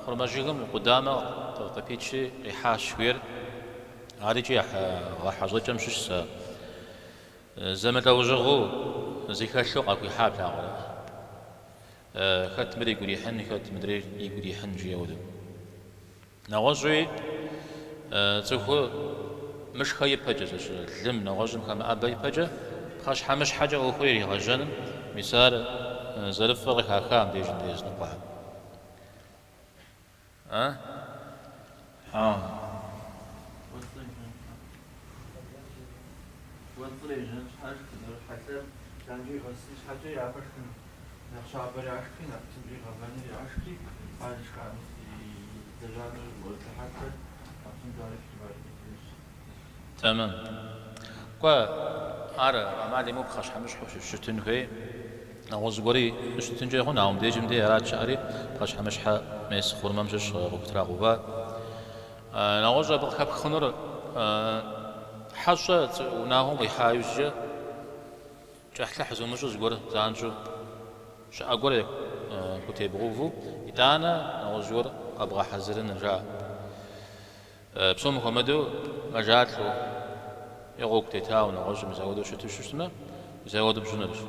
хъурмэ жыгым къудамэ къыпичри къихьащ жиӏэр. Ар икӏи гъэхьэщӏэкӏэм щыщщ а. Зэмылӏэужьыгъуэу зэхэлъу къахуихьа плъагъурэ. Хэт мыр игу ирихьын, хэт мыдрейр игу ирихьын жиӏэ хуэдэу. Нэгъуэщӏуи цӏыхур мышхэ ипэкӏэ, лым нэгъуэщӏым хэмыӏэбэ ипэкӏэ, пхъэщхьэмыщхьэкӏэ ӏуэхур иригъэжьэным, мис ар зэрыфӏыр къыхаха мыбдежым дей языныкъуэхэм. А? Кӏуэцӏыр ежьэн щхьэ шхыныр хьэлъэр занщӏэу игъэсын щхьэкӏэ япэ шхын нэхъ щабэр яшхри, нэхъ псынщӏэу игъэвэныр яшхри, ар зышхам лэжьа нэужь бгъэдэлъ хьэлъэр нэхъ псынщӏэу ари переваривать. Тэмэм. Кӏуэ, ар ӏэмал имыӏэу пхъэщхьэмыщхьэу щытын хуей. Нэгъуэщӏ зыгуэри щытынкӏэ хъун, ауэ мыбдежым дей арат щыӏэри, пхъэщхьэмыщхьэ мес хъурмэм щыщ къыхутрагъэува. Нэгъуэщӏ абы къыхэпх хъунур хьэщӏэ унагъуэм къихьа иужькӏэ кӏыхьлӏыхь зумыщӏу зыгуэр занщӏэу щыӏэ гуэр хутебгъэувэу, итӏанэ нэгъуэщӏ зыгуэр къэбгъэхьэзырыныр жаӏэ. Псом хуэмыдэу мэжалӏэу е гъуэгу тетауэ нэгъуэщӏым мис ауэдэу щыту щытмэ, мис ауэдэу пщӏынырщ.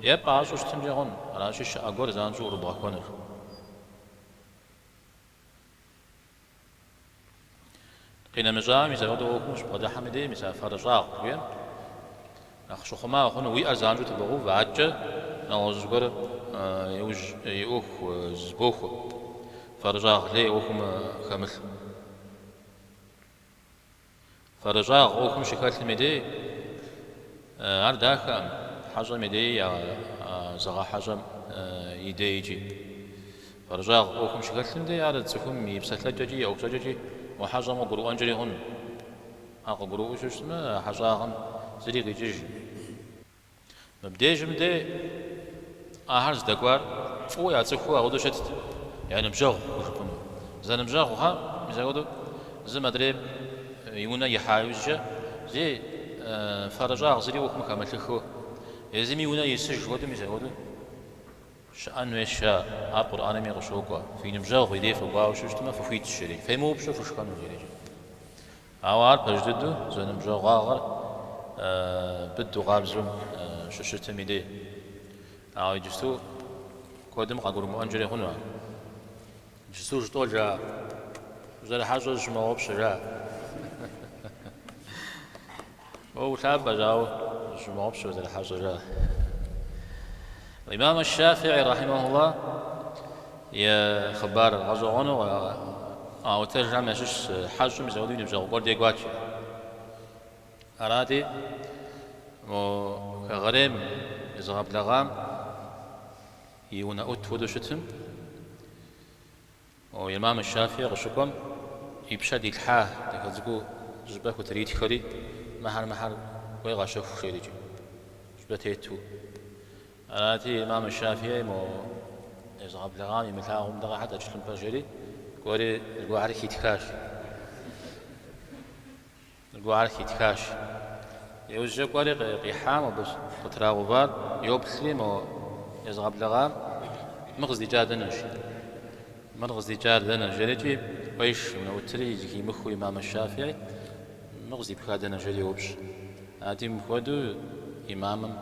Е пӏащӏэу щытынкӏэ хъун, аращи щыӏэ гуэр занщӏэу ӏурыбгъэхуэныр. Къинэмыщӏауэ, мис апхуэдэ ӏуэхум ущыбгъэдыхьэм и дей, мис а фэрыщӏагъ жыхуиӏэм нэхъ щыхъума хъуну, уи ӏэр занщӏэу тыбогъэувэ, адэкӏэ нэгъуэщӏ зыгуэр иужь и ӏуэху зыбохуэ, фэрыщӏагъ лей ӏуэхум хэмылъу. Фэрыщӏагъ ӏуэхум щыхэлъым и дей, ар дахэкъым, хьэщӏэм и деи, зыгъэхьэщӏэм и дей икӏи. Фэрыщӏагъ ӏуэхум щыхэлъым дей ар цӏыхум и псэлъэкӏэкӏи, и ӏуэхущӏэкӏэкӏи мо хьэщӏэм къыгурыӏуэнкӏэри хъун. Ар къыгурыӏуэу щытмэ, а хьэщӏагъэм зыри къикӏыжкъым. Мыбдежым дей ахэр здэкӏуар фӏыуэ яцӏыхуу апхуэдэу щытт, я ныбжьэгъу хужыпӏэну. Зэныбжьэгъухэм, мис апхуэдэу, зым адрейм и унэ ихьа иужькӏэ, зи фэрыщӏагъ зыри ӏуэхум хэмылъыхыу, езым и унэ исыж хуэдэу, мис апхуэдэу щыӏэн хуейщ жаӏэ. Ар Къурӏэнми къыщокӏуэ. Фи ныбжьэгъу и дей фыкӏуауэ щытмэ, фыхуитщ, жери. Фемыупщӏу фышхэну, жери. Ауэ ар пэж дыдэу зэныбжьэгъуагъэр быдэу къабзэу щыщытым и дей. Ауэ иджысту куэдым къагурымыӏуэнкӏэри хъуну ар. Иджысту жытӏэу жаӏэ, узэрыхьэщӏэр зыщумыгъэгъупщэ, жаӏэ. Уэ улъапӏэщ, ауэ зыщумыгъэгъупщэ узэрыхьэщӏэр, жаӏэ. Имам Шафии рахьимахулла и хъыбар гъэщӏэгъуэну къаӏуэтэжхэм ящыщ хьэщӏэм мис апхуэдэу и ныбжьэгъу гуэр дей кӏуат. Арати, мо хэгъэрейм езыгъэблэгъам и унэӏут хуэдэу щытым, мо Имам Шафии къыщыкӏуэм и пщэ дилъхьа дахэ цӏыкӏуу щӏыпӏэ хутритхэри, мыхьэр-мыхьэр кӏуэи къэщэху жерикӏ, щӏыпӏэ тету. Арати, Имам Шафии мо езыгъэблэгъам имылъагъум мыдэ къэхьыт а тхылъымпӏэр жери, кӏуэри зыгуэрхэр хитхащ. Зыгуэрхэр хитхащ. Иужькӏэ кӏуэри къихьам абы къытрагъэувар, йоплъри мо езыгъэблэгъам, мыр къыздикӏар дэнэ жи. Мыр къыздикӏар дэнэ жерикӏи, ӏуеш унэӏутри зыхимыхыу Имам Шафии, мыр къыздипхар дэнэ жери йоупщӏ. Арати, мыпхуэдэу имамым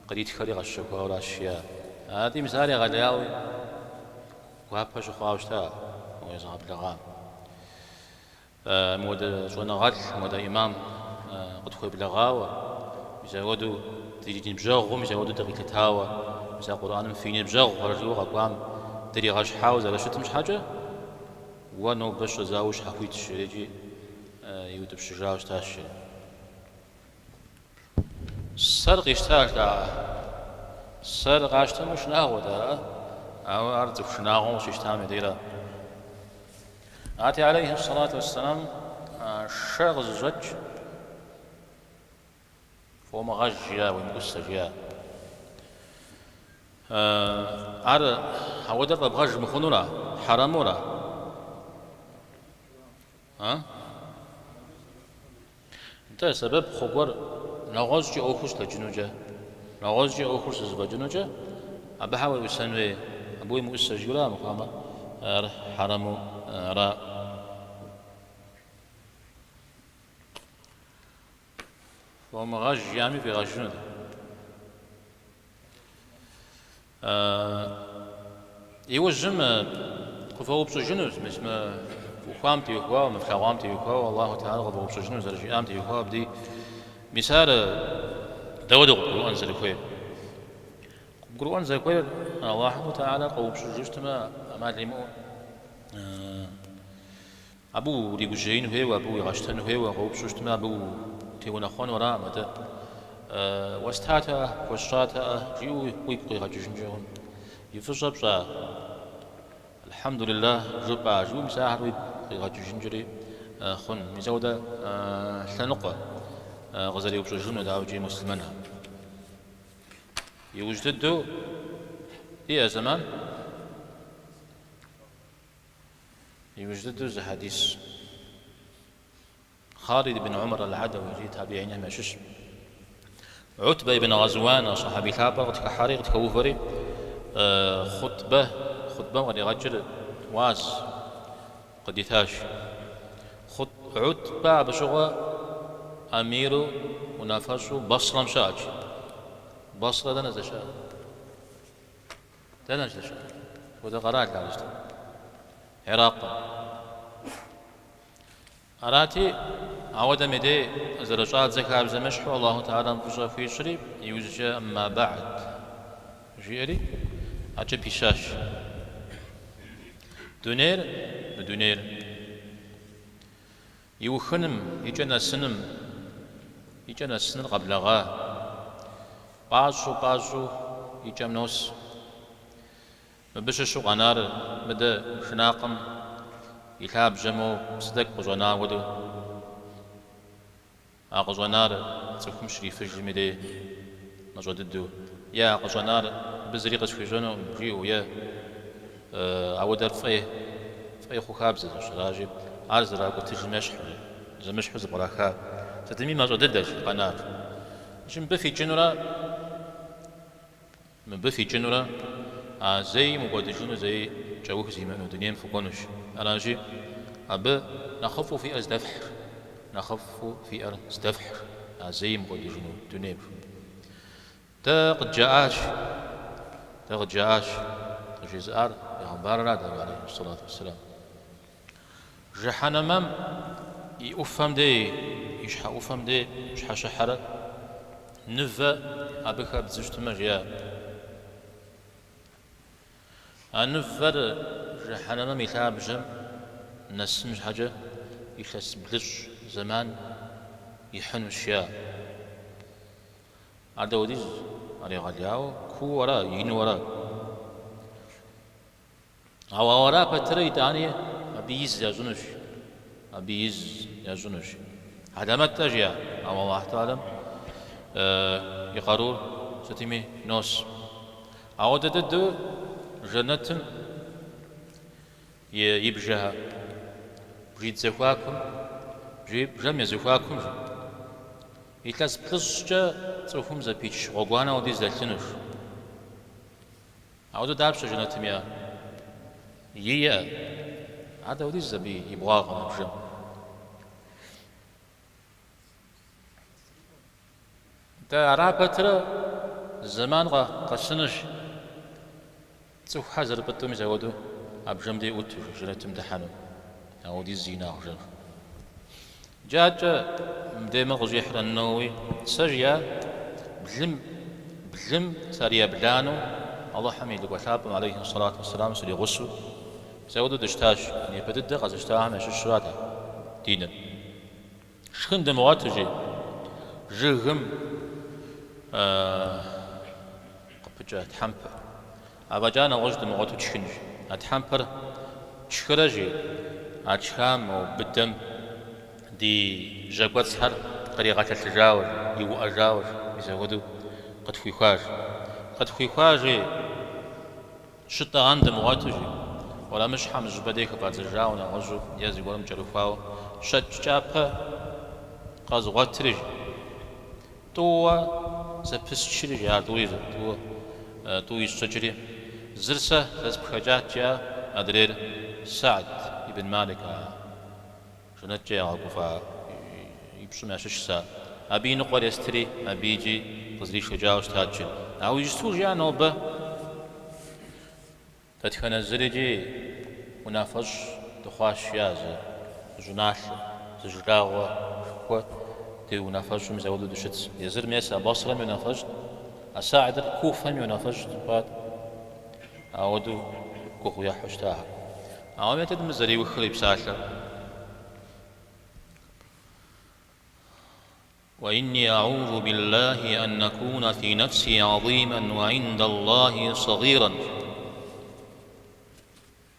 къритхэри къэсщэхуауэращ, жиӏа. Арати, мис ар егъэлеяуэ гуапэ щыхъуауэ щыта мо езыгъэблэгъам. Мыуэдэ щӏэныгъэлӏ, мыуэдэ имам къытхуеблэгъауэ, мис апхуэдэу ди ныбжьэгъуу, мис апхуэдэу дыкъилъытауэ, мис а Къурӏэным фи ныбжьэгъухэр жиӏэу къэкӏуам дригъэщхьауэ зэрыщытым щхьэкӏэ, уэ нобэ щыщӏэдзауэ ущхьэхуитщ, жерикӏи иутӏыпщыжауэ щытащ, жери. Сэр къищтащ, жаӏэ. Сэр къащтэмэ шынагъуэт, ара? Ауэ ар цӏыху шынагъуэм къыщищтам и дейра. Арати, алейхи сэлату уэсселам, шэ къызыщӏэкӏ фомыгъэж, жиӏа, уемыӏусэ, жиӏа. Ар ауэдэр фӏэбгъэж мыхъунура, хьэрэмура? А? Нтӏэ, сэбэп хъу гуэр нэгъуэщӏкӏи ӏуэхур щыдэкӏынукӏэ, нэгъуэщӏкӏи ӏуэхур щызэфӏэкӏынукӏэ, абы хьэ уеӏусэн хуей, абы уемыӏусэ жиӏэура мыхъуамэ, ар хьэрэму ара? Фомыгъэж жиӏами фӏигъэжынут. Иужьым къывэупщӏыжынущ, мис мы фӏухуам теухуауэ, мы флъэгъуам теухуауэ Аллаху Тэхьэлэ къывэупщӏыжыну зэрыжиӏам теухуауэ абдей. Мис ар дауэдэу къыбгурыӏуэн зэрыхуейр? Къыбгурыӏуэн зэрыхуейр Аллаху Тэхьэлэ къоупщӏыжу щытмэ, ӏэмал имыӏэу Абы уригужьеин хуейуэ, абы уигъэщтэн хуейуэ, къоупщӏу щытмэ, абы утеунэхъуэну аракъым, атӏэ уэстатэӏэ, пхуэсщӏатэӏэ, жиӏэу уигу къигъэкӏыжынкӏэ хъун. И фӏыщӏэ пщӏа, Алхьэмдулиллах жыпӏа, жиӏэу мис ахэр уигу къигъэкӏыжынкӏэри хъун. Мис ауэдэ лъэныкъуэ къызэреупщӏыжыну, дауикӏи, муслъымэнхэм. Иужь дыдэу диӏэ зэман. Иужь дыдэу зы хьэдис. Хъалид ибн Умар аль-Адауи жи табиинхэм ящыщ. Утбэ ибн Гъэзуан а сахьаби лъапӏэр къытхыхьэри къытхэувэри хъутбэ, хъутбэм къригъэкӏыр уаз къыдитащ. Утбэ абы щыгъуэ амиру унафэщӏу Басрэм щыӏэт. Басрэ дэнэ здэщыӏэр? Дэнэ здэщыӏэр? Хуэдэ къэрал ар здэщыӏэр? Иракым. Арати, ауэдэм и дей зэрыщӏадзэ хабзэм ещхьу Аллаху Тэхьэлам фӏыщӏэ хуищӏри, иужькӏэ Амма бэгьд жиӏэри, адэкӏэ пищащ. Дунейр, мы дунейр иухыным, и кӏэ нэсыным, и кӏэ нэсыныр къэблэгъа, пӏащӏэу, пӏащӏэу и кӏэм нос. Мыбы щыщу къэнар мыдэ шынакъым и лъабжьэм моуэ псы тӏэкӏу къыщӏэна хуэдэу. А къыщӏэнар цӏыхум щрифыжым и дей мащӏэ дыдэу, е а къыщӏэнар мыбы зыри къысхуищӏэнукъым жиӏэу, е ауэдэр фӏей, фӏей хъу хабзэщ, аращи, ар зэракӏутыжым ещхьу, зэмыщхьу зэпкъраха. Сытми мащӏэ дыдэщ къэнар. Иджы мыбы фикӏынурэ. Мыбы фикӏынурэ, а зэи мыкӏуэдыжыну, зэи кӏэух зимыӏэну дунейм фыкӏуэнущ. Аращи, абы нэхъыфӏу фиӏэр здэфхь, нэхъыфӏу фиӏэр здэфхь, а зэи мыкӏуэдыжыну дунейм. Дэ къыджаӏащ, дэ къыджаӏащ, къыжезыӏар Пегъымбарырат, алейхи сэлату уэсселам. Жыхьэнэмэм и ӏуфэм дей, и щхьэ ӏуфэм дей ущхьэщыхьэрэ нывэ абы хэбдзу щытмэ, жиӏа. А нывэр жыхьэнэмэм и лъабжьэм нэсын щхьэкӏэ илъэс блыщӏ зэман ихьынущ, жиӏа. Ар дауэдиз? Ар егъэлеяуэ куу ара, ину ара? Ауэ ара пэтрэ итӏани абы из ящӏынущ, абы из ящӏынущ. Хьэлэмэт-тӏэ, жиӏа, ауэ Аллахь Тэхьэлам и къарур сытми нос. Ауэдэ дыдэу жэнэтым и бжэхэр, бжитӏ зэхуакум, бжэм я зэхуакум, жи. Илъэс плӏыщӏкӏэ цӏыхум зэпич гъуэгуанэ хуэдиз дэлъынущ. Ауэдэу дапщэ жэнэтым иӏэ? И иӏэ. Ар дауэдиз абы и бгъуагъыр а бжэм? Дэ ара пэтрэ зэман къэсынущ цӏыхухэр зэрыпӏытӏу мис ауэдэу а бжэм дей ӏуту жэнэтым дыхьэну. Ауэдиз зи инагъ бжэр. Иджы адэкӏэ мыбдей мыр къыщӏихьыр Ан-Нэуэуи, сэ жиӏа, блым, блым сариебланэу Алыхьым и лӏыкӏуэ лъапӏэм, алейхи сэлату уэсселам, сригъусэу, мис ауэдэу дыщытащ. Япэ дыдэ къэзыщтахэм ящыщрат а диныр. Шхын дымыгъуэту, жи, жыгым къыпыкӏэ тхьэмпэ. Афӏэкӏа нэгъуэщӏ дымыгъуэту тшхын, жи. А тхьэмпэр тшхырэ, жи, а тшхам мо быдэм ди жьэ кӏуэцӏхэр къригъэлъэлъыжауэ, жи, иуӏэжауэ, жи, мис апхуэдэу къытхуихуа, жи. Къытхуихуа, жи, щытӏэгъэн дымыгъуэту, жи, уэрамыщхьэм зыщӏыпӏэ дей хыфӏадзэжауэ нэгъуэщӏу е зыгуэрым кӏэрыхуауэ щэкӏ кӏапэ къэзгъуэтри, жи. Тӏууэ зэпысчри, жи, ар тӏури тӏууэ, тӏу исщӏыкӏри, зыр сэ зэспхэкӏат, жиӏа, адрейр Сэгьд ибн Малик, а жэнэткӏэ ягъэгуфӏа и пщӏым ящыщщ ар. Абы и ныкъуэр естри, абы икӏи къызришэкӏауэ щытат, жи. Ауэ иджысту, жиӏа, нобэ Дэтхэнэ зырикӏи унафэщӏ дыхъуащ, жиӏа, зы щӏыналъэ, зы жылагъуэшхуэ ди унафэщӏу мис апхуэдэу дыщытщ. Езыр мес а Басрэм и унафэщӏт, а Сэгьдыр Куфэм и унафэщӏ хъуат. Ауэдэу гугъу ехьу щытахэр. Ауэ метод мы зэриухыр и псалъэр. Уа инни аӏузу биллахи ан акуна фи нэфси гӏазиман уа индаллахи сэгъиран.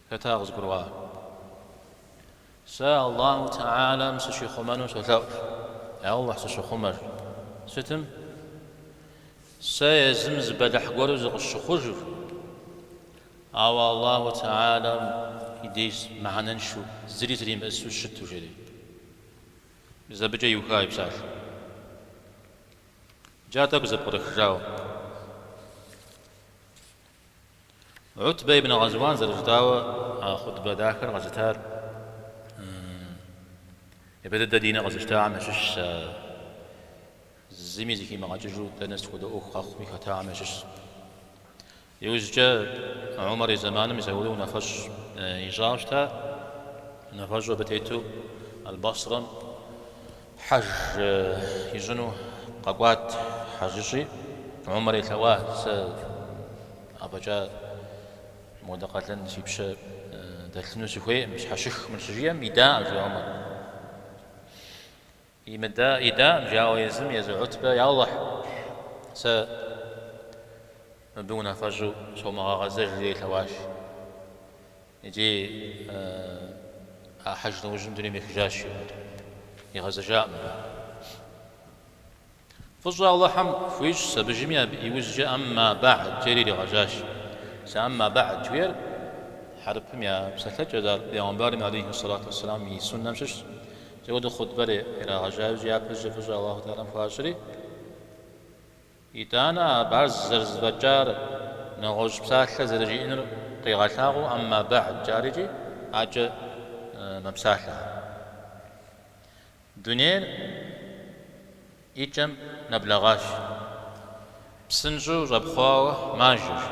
Хэт ар къызыгурыӏуар? Сэ Аллаху Тэхьэлам сыщихъумэну солъэӏу. Я Аллахь, сыщыхъумэ. Сытым? Сэ езым зы бэлыхь гуэру зыкъысщыхъужу, ауэ Аллаху Тэхьэлам и деж мыхьэнэншэу, зыри сримыӏысу щыту, жери. Мис абыкӏэ иуха и псалъэр. Иджы ар тӏэкӏу зэпкърыхыжауэ. Утбэ ибн Гъэзуан зэрыжытӏауэ а хъутбэ дахэр къэзытар япэ дыдэ диныр къэзыщтахэм ящыщщ, зыми зыхимыгъэкӏыжу дэнэ сыт хуэдэ ӏуэху къэхъуми хэтахэм ящыщщ. Иужькӏэ Умар и зэманым мис апхуэдэу унафэщӏ ищӏауэ щыта, унафэщӏу абы тету Аль-Басрэм хьэж ищӏыну къэкӏуат хьэжыщӏи, Умар елъэӏуа, сэ афӏэкӏа модэ къалэн си пщэ дэлъыну сыхуейкъым, сщхьэщых мыр щыжиӏэм, идаӏым, жи Умар. Имыда, идаӏым, жи, ауэ езым езы Утбэ, Я Алыхь, сэ мыбы унафэщӏу сомыгъэгъэзэж, жиӏэри елъэӏуащ. Икӏи а хьэж нэужьым дунейм ехыжащ, жи Утбэ. Игъэзэжаӏым абы. Фӏыщӏэ Алыхьым хуищӏщ абыжми, абы иужькӏэ Амма бэгьд жери иригъэжьащ. Сэ Амма бэгьд жиӏэр хьэрыпым я псэлъэкӏэщ, ар Бегъымбарым алейхи сэлату уэсселам и суннэм щыщщ. Зэуэдэу хъутбэр ирагъэжьа иужь япэщӏыкӏэ фӏыщӏэ Аллаху Тэхьэлам хуащӏри, итӏанэ абы ар зэрызэфӏэкӏар нэгъуэщӏ псалъэ зэрыжиӏэнур къигъэлъагъуэу Амма бэгьд жаӏэр икӏи акӏэ мэпсалъэхэр. Дунейр и кӏэм нэблэгъащ. Псынщӏэу щӏэпхъуауэ мажэщ.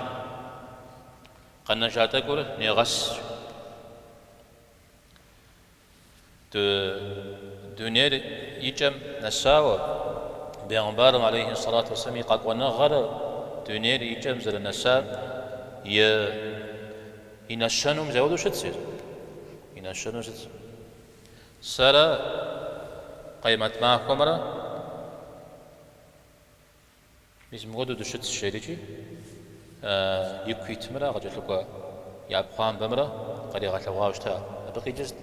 Къэнэжа тӏэкӏур негъэс. Дунейр и кӏэм нэсауэ, Бегъымбарым алейхи сэлату уэсселам и къэкӏуэныгъэр дунейр и кӏэм зэрынэсар и нэщэнум зэуэдэу щытщ, и нэщэнэу щытщ. Сэрэ Къемэт махуэмрэ мис мыхуэдэу дыщытщ, жери икӏи ику итымрэ къыкӏэлъыкӏуэ и ӏэпхъуамбэмрэ къригъэлъэгъуауэ щыта. Абы къикӏыр сыт?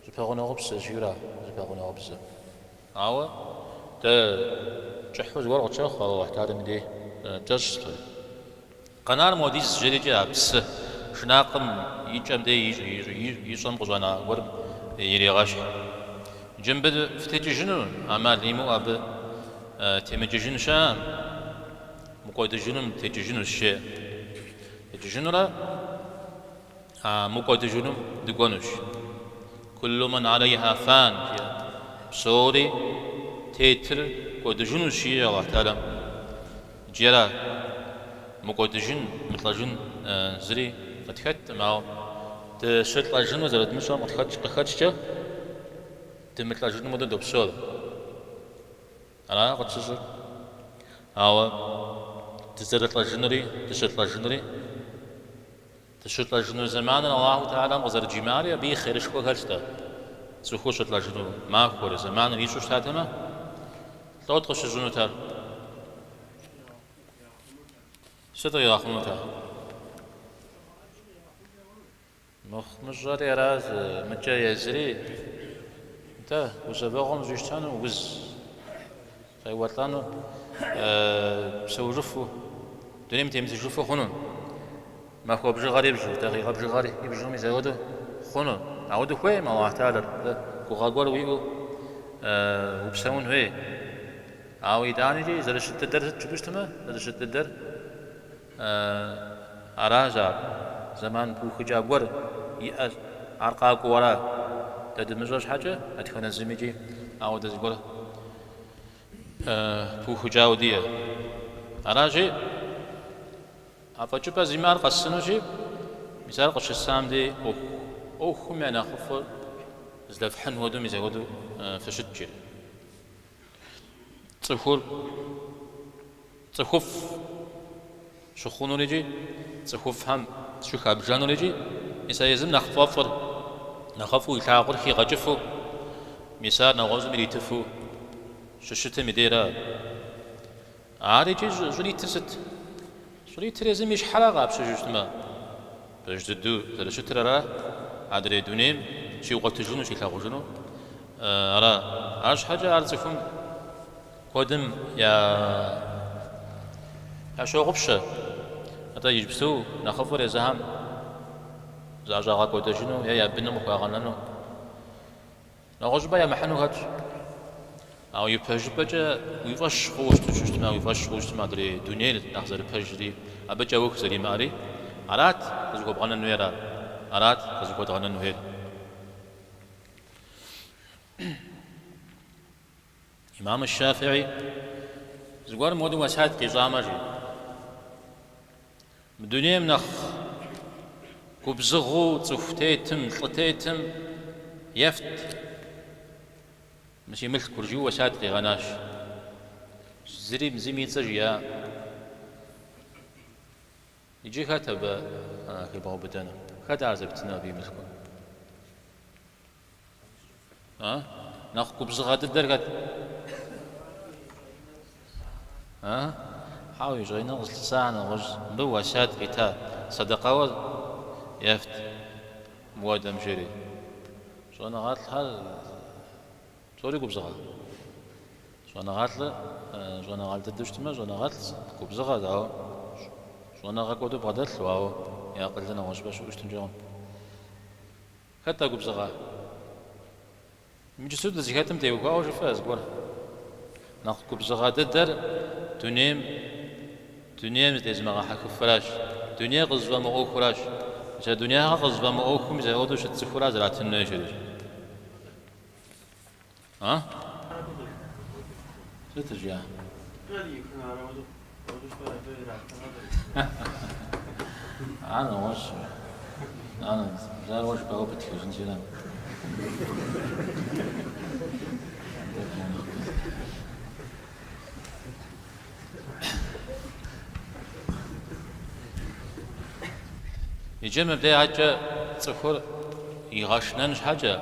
Зэпэгъунэгъупсэщ, жиӏэра, зэпэгъунэгъупсэ. Ауэ дэ кӏыхьу зыгуэр къытщохъу, ауэ Алыхь Тэхьэлам и дей кӏэщӏщ псори. Къэнар модиз жери икӏи а псы шынакъым и кӏэм дей и щӏэм къыщӏэна гуэрым ирегъэщхь. Иджы мыбы фытекӏыжыну ӏэмал имыӏэу абы темыкӏыжын щыӏэкъым, мыкӏуэдыжынум текӏыжынущ, жеӏэ. Текӏыжынурэ а мыкӏуэдыжынум дыкӏуэнущ. Куллу мэн алейха фан, жиӏэ. Псори тетыр кӏуэдыжынущ, жиӏэ Алыхь Тэхьэлам. Иджы ара, мыкӏуэдыжын, мылӏэжын зыри къытхэткъым, ауэ дыщылӏэжыну зэрыдмыщӏэм къыхэкӏкӏэ дымылӏэжыным хуэдэу допсэу. Ара къытщыщӏыр? Ауэ дызэрылӏэжынури, дыщылӏэжынури, дыщылӏэжыну зэманыр Аллаху Тэхьэлам къызэрыджимыӏари абы и хъерышхуэ хэлът-тӏэ. Цӏыхур щылӏэжыну махуэр, зэманыр ищӏэу щытатэмэ, лӏот къыщыщӏынут ар? Сыт къигъэхъунут ар? Мыхъумыщӏэри аращ, мыкӏэ езыри, нтӏэ, гузэвэгъуэм зыщӏищтэну, уз къеуэлӏэну, псэужыфу, дунейм темытыжыфу хъуну, махуэ бжыгъэр ибжу, дакъикъэ бжыгъэр ибжуми зэуэдэу хъуну. Ауэдэу хуейкъым Аллахь Тэхьэлэр, нтӏэ, гугъэ гуэр уиӏэу упсэун хуей. Ауэ итӏанэкӏи зэрыщыт дыдэр сыт жыпӏэу щытмэ, зэрыщыт дыдэр Аращ ар, зэман пыухыкӏа гуэр иӏэ, ар къакӏуэу ара? Дэ дымыщӏэ щхьэкӏэ, дэтхэнэ зымикӏи ауэдэ зыгуэр пыухыкӏауэ диӏэ. Аращи, а фӏэкӏыпӏэ зимыӏэр къэсынущи, мис ар къыщысам дей ӏуэху, ӏуэхум я нэхъыфӏыр здэфхьын хуэдэу мис апхуэдэу фыщыт, жери. Цӏыхур цӏыхуфӏ щыхъунур икӏи, цӏыхуфӏхэм щыхабжэнур икӏи, мис а езым нэхъ фӏэфӏыр, нэхъыфӏу илъагъур хигъэкӏыфу, мис ар нэгъуэщӏым иритыфу щыщытым и дейра. Ар икӏи щӏритыр сыт? Щӏритыр езым и щхьэра къапщыжу щытмэ, пэж дыдэу зэрыщытыр ара, адрей дунейм щигъуэтыжыну, щилъагъужыну ара. Арщхьэкӏэ ар цӏыхум куэдым ящогъупщэ. Атӏэ иджыпсту нэхъыфӏыр езыхэм зыӏэщӏагъэкӏуэдэжыну е я быным къыхуагъэнэну. Нэгъуэщӏыпӏэ ямыхьыну хэтщ. Ауэ ипэжыпӏэкӏэ уи фӏэщ хъууэ щытмэ, уи фӏэщ хъууэ щытмэ адрей дунейр нэхъ зэрыпэжри, абы кӏэух зэримыӏэри, арат къызыхуэбгъэнэн хуейр ар, арат къызыхуэдгъэнэн хуейр. Имам Шафии зыгуэрым хуэдэу уэсят къищӏамэ, жи. Мы дунейм нэхъ губзыгъэу цӏыху тетым, лӏы тетым ефт. Мы си мылъкур, жиӏэу уэсят къигъэнащ. Зыри зым и цӏэ жиӏа. Иджы хэт абы хебгъэубыдэнур? Хэт ар зэптынур абы и мылъкур? А? Нэхъ губзыгъэ дыдэр хэт? А? Хьэуэ, и щӏэиныр къызылъыса нэгъуэщӏ. Мыбы уэсят къита. Сэдэкъэуэ ефт мыуэдэм жери. Щӏэныгъэлӏхэр псори губзыгъэ. Щӏэныгъэлӏыр щӏэныгъэлӏ дыдэу щытмэ, щӏэныгъэлӏ губзыгъэт, ауэ щӏэныгъэ куэду бгъэдэлъу, ауэ и акъылыр нэгъуэщӏыпӏэ щыӏэу щытынкӏэ хъун. Хэт-тӏэ губзыгъэ? Иджыпсту дызыхэтым теухуауэ жыфӏэ зыгуэр. Нэхъ губзыгъэ дыдэр дунейм дунейм зыдезымыгъэхьэхыфыращ, дунейр къызыфӏэмыӏуэхуращ. Мис а дунеягъэр къызыфӏэмыӏуэхум мис апхуэдэу щыт цӏыхура зратын хуейр жери. А? Сыт жиӏа? Ар нэгъуэщӏ. Ар ар уэ жыпӏауэ пытхыжынщи ара. Иджы мыбдеж адэкӏэ цӏыхур игъэшынэн щхьэкӏэ,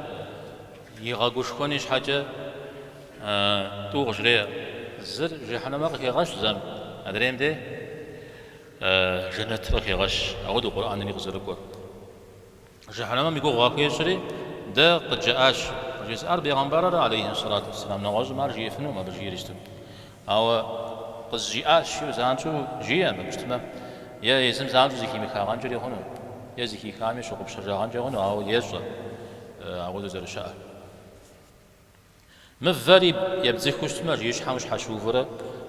Игъэгушхуэни щхьэкӏэ тӏу къыжреӏэ. Зыр жыхьэнэмэ къыхегъэщ зэм, адрейм де жэнэтыр къыхегъэщ. Ауэдэу Къурӏэнри къызэрыкӏуэр. Жыхьэнэмэм и гугъу къахуещӏри, дэ къыджаӏащ. Къыжезыӏар бегъымбарыр, алейхи сэлату уэсселам, нэгъуэщӏым ар жиӏэфынукъым, абы жиӏэр исту. Ауэ къызжиӏащ жиӏэу занщӏэу жиӏэм, абы щытмэ, е езым занщӏэу зэхимыхагъэнкӏэри хъуну, е зэхихами щыгъупщэжагъэнкӏэ хъуну, ауэ ещӏэ. Апхуэдэу зэрыщыӏэр. Мывэри ебдзыхыу щытмэ, жи, и щхьэм ущхьэщыувэрэ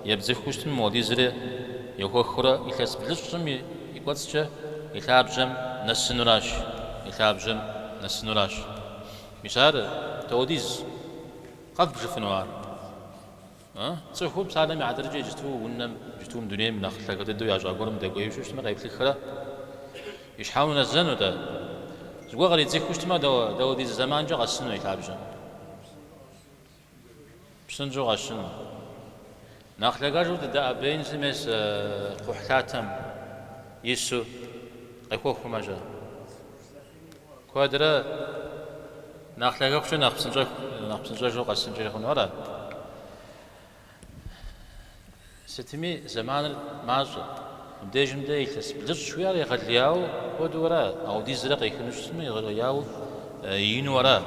ебдзыхыу щытмэ, мыуэдизрэ ехуэхыурэ илъэс блыщӏым и кӏуэцӏкӏэ и лъабжьэм нэсынуращ, и лъабжьэм нэсынуращ. Мис ар дауэдиз къэвбжыфыну ар? Цӏыхум псалъэм и хьэтыркӏэ иджысту унэм, иджысту дунейм нэхъ лъагэ дыдэу ящӏа гуэрым дэкӏуейуэ щытмэ, къеплъыхрэ и щхьэм унэзэну-тӏэ? Зыгуэр къридзыхыу щытмэ, дауэдиз зэманкӏэ къэсыну и лъабжьэм? Псынщӏэу къэсыну. Нэхъ лъагэжу дыдэӏэбеинщи, мес кхъухьлъатэм ису къехуэхумэ-щэ? Куэдрэ нэхъ лъагэхукӏэ нэхъ псынщӏэху, нэхъ псынщӏэжу къэсынкӏэри хъуну ара? Сытми, зэманыр мащӏэ. Мыбдежым дэ илъэс блыщӏ жыхуиӏэр егъэлеяуэ хуэдэу ара? Ауэдизрэ къехыну щытмэ, егъэлеяуэ ину ара?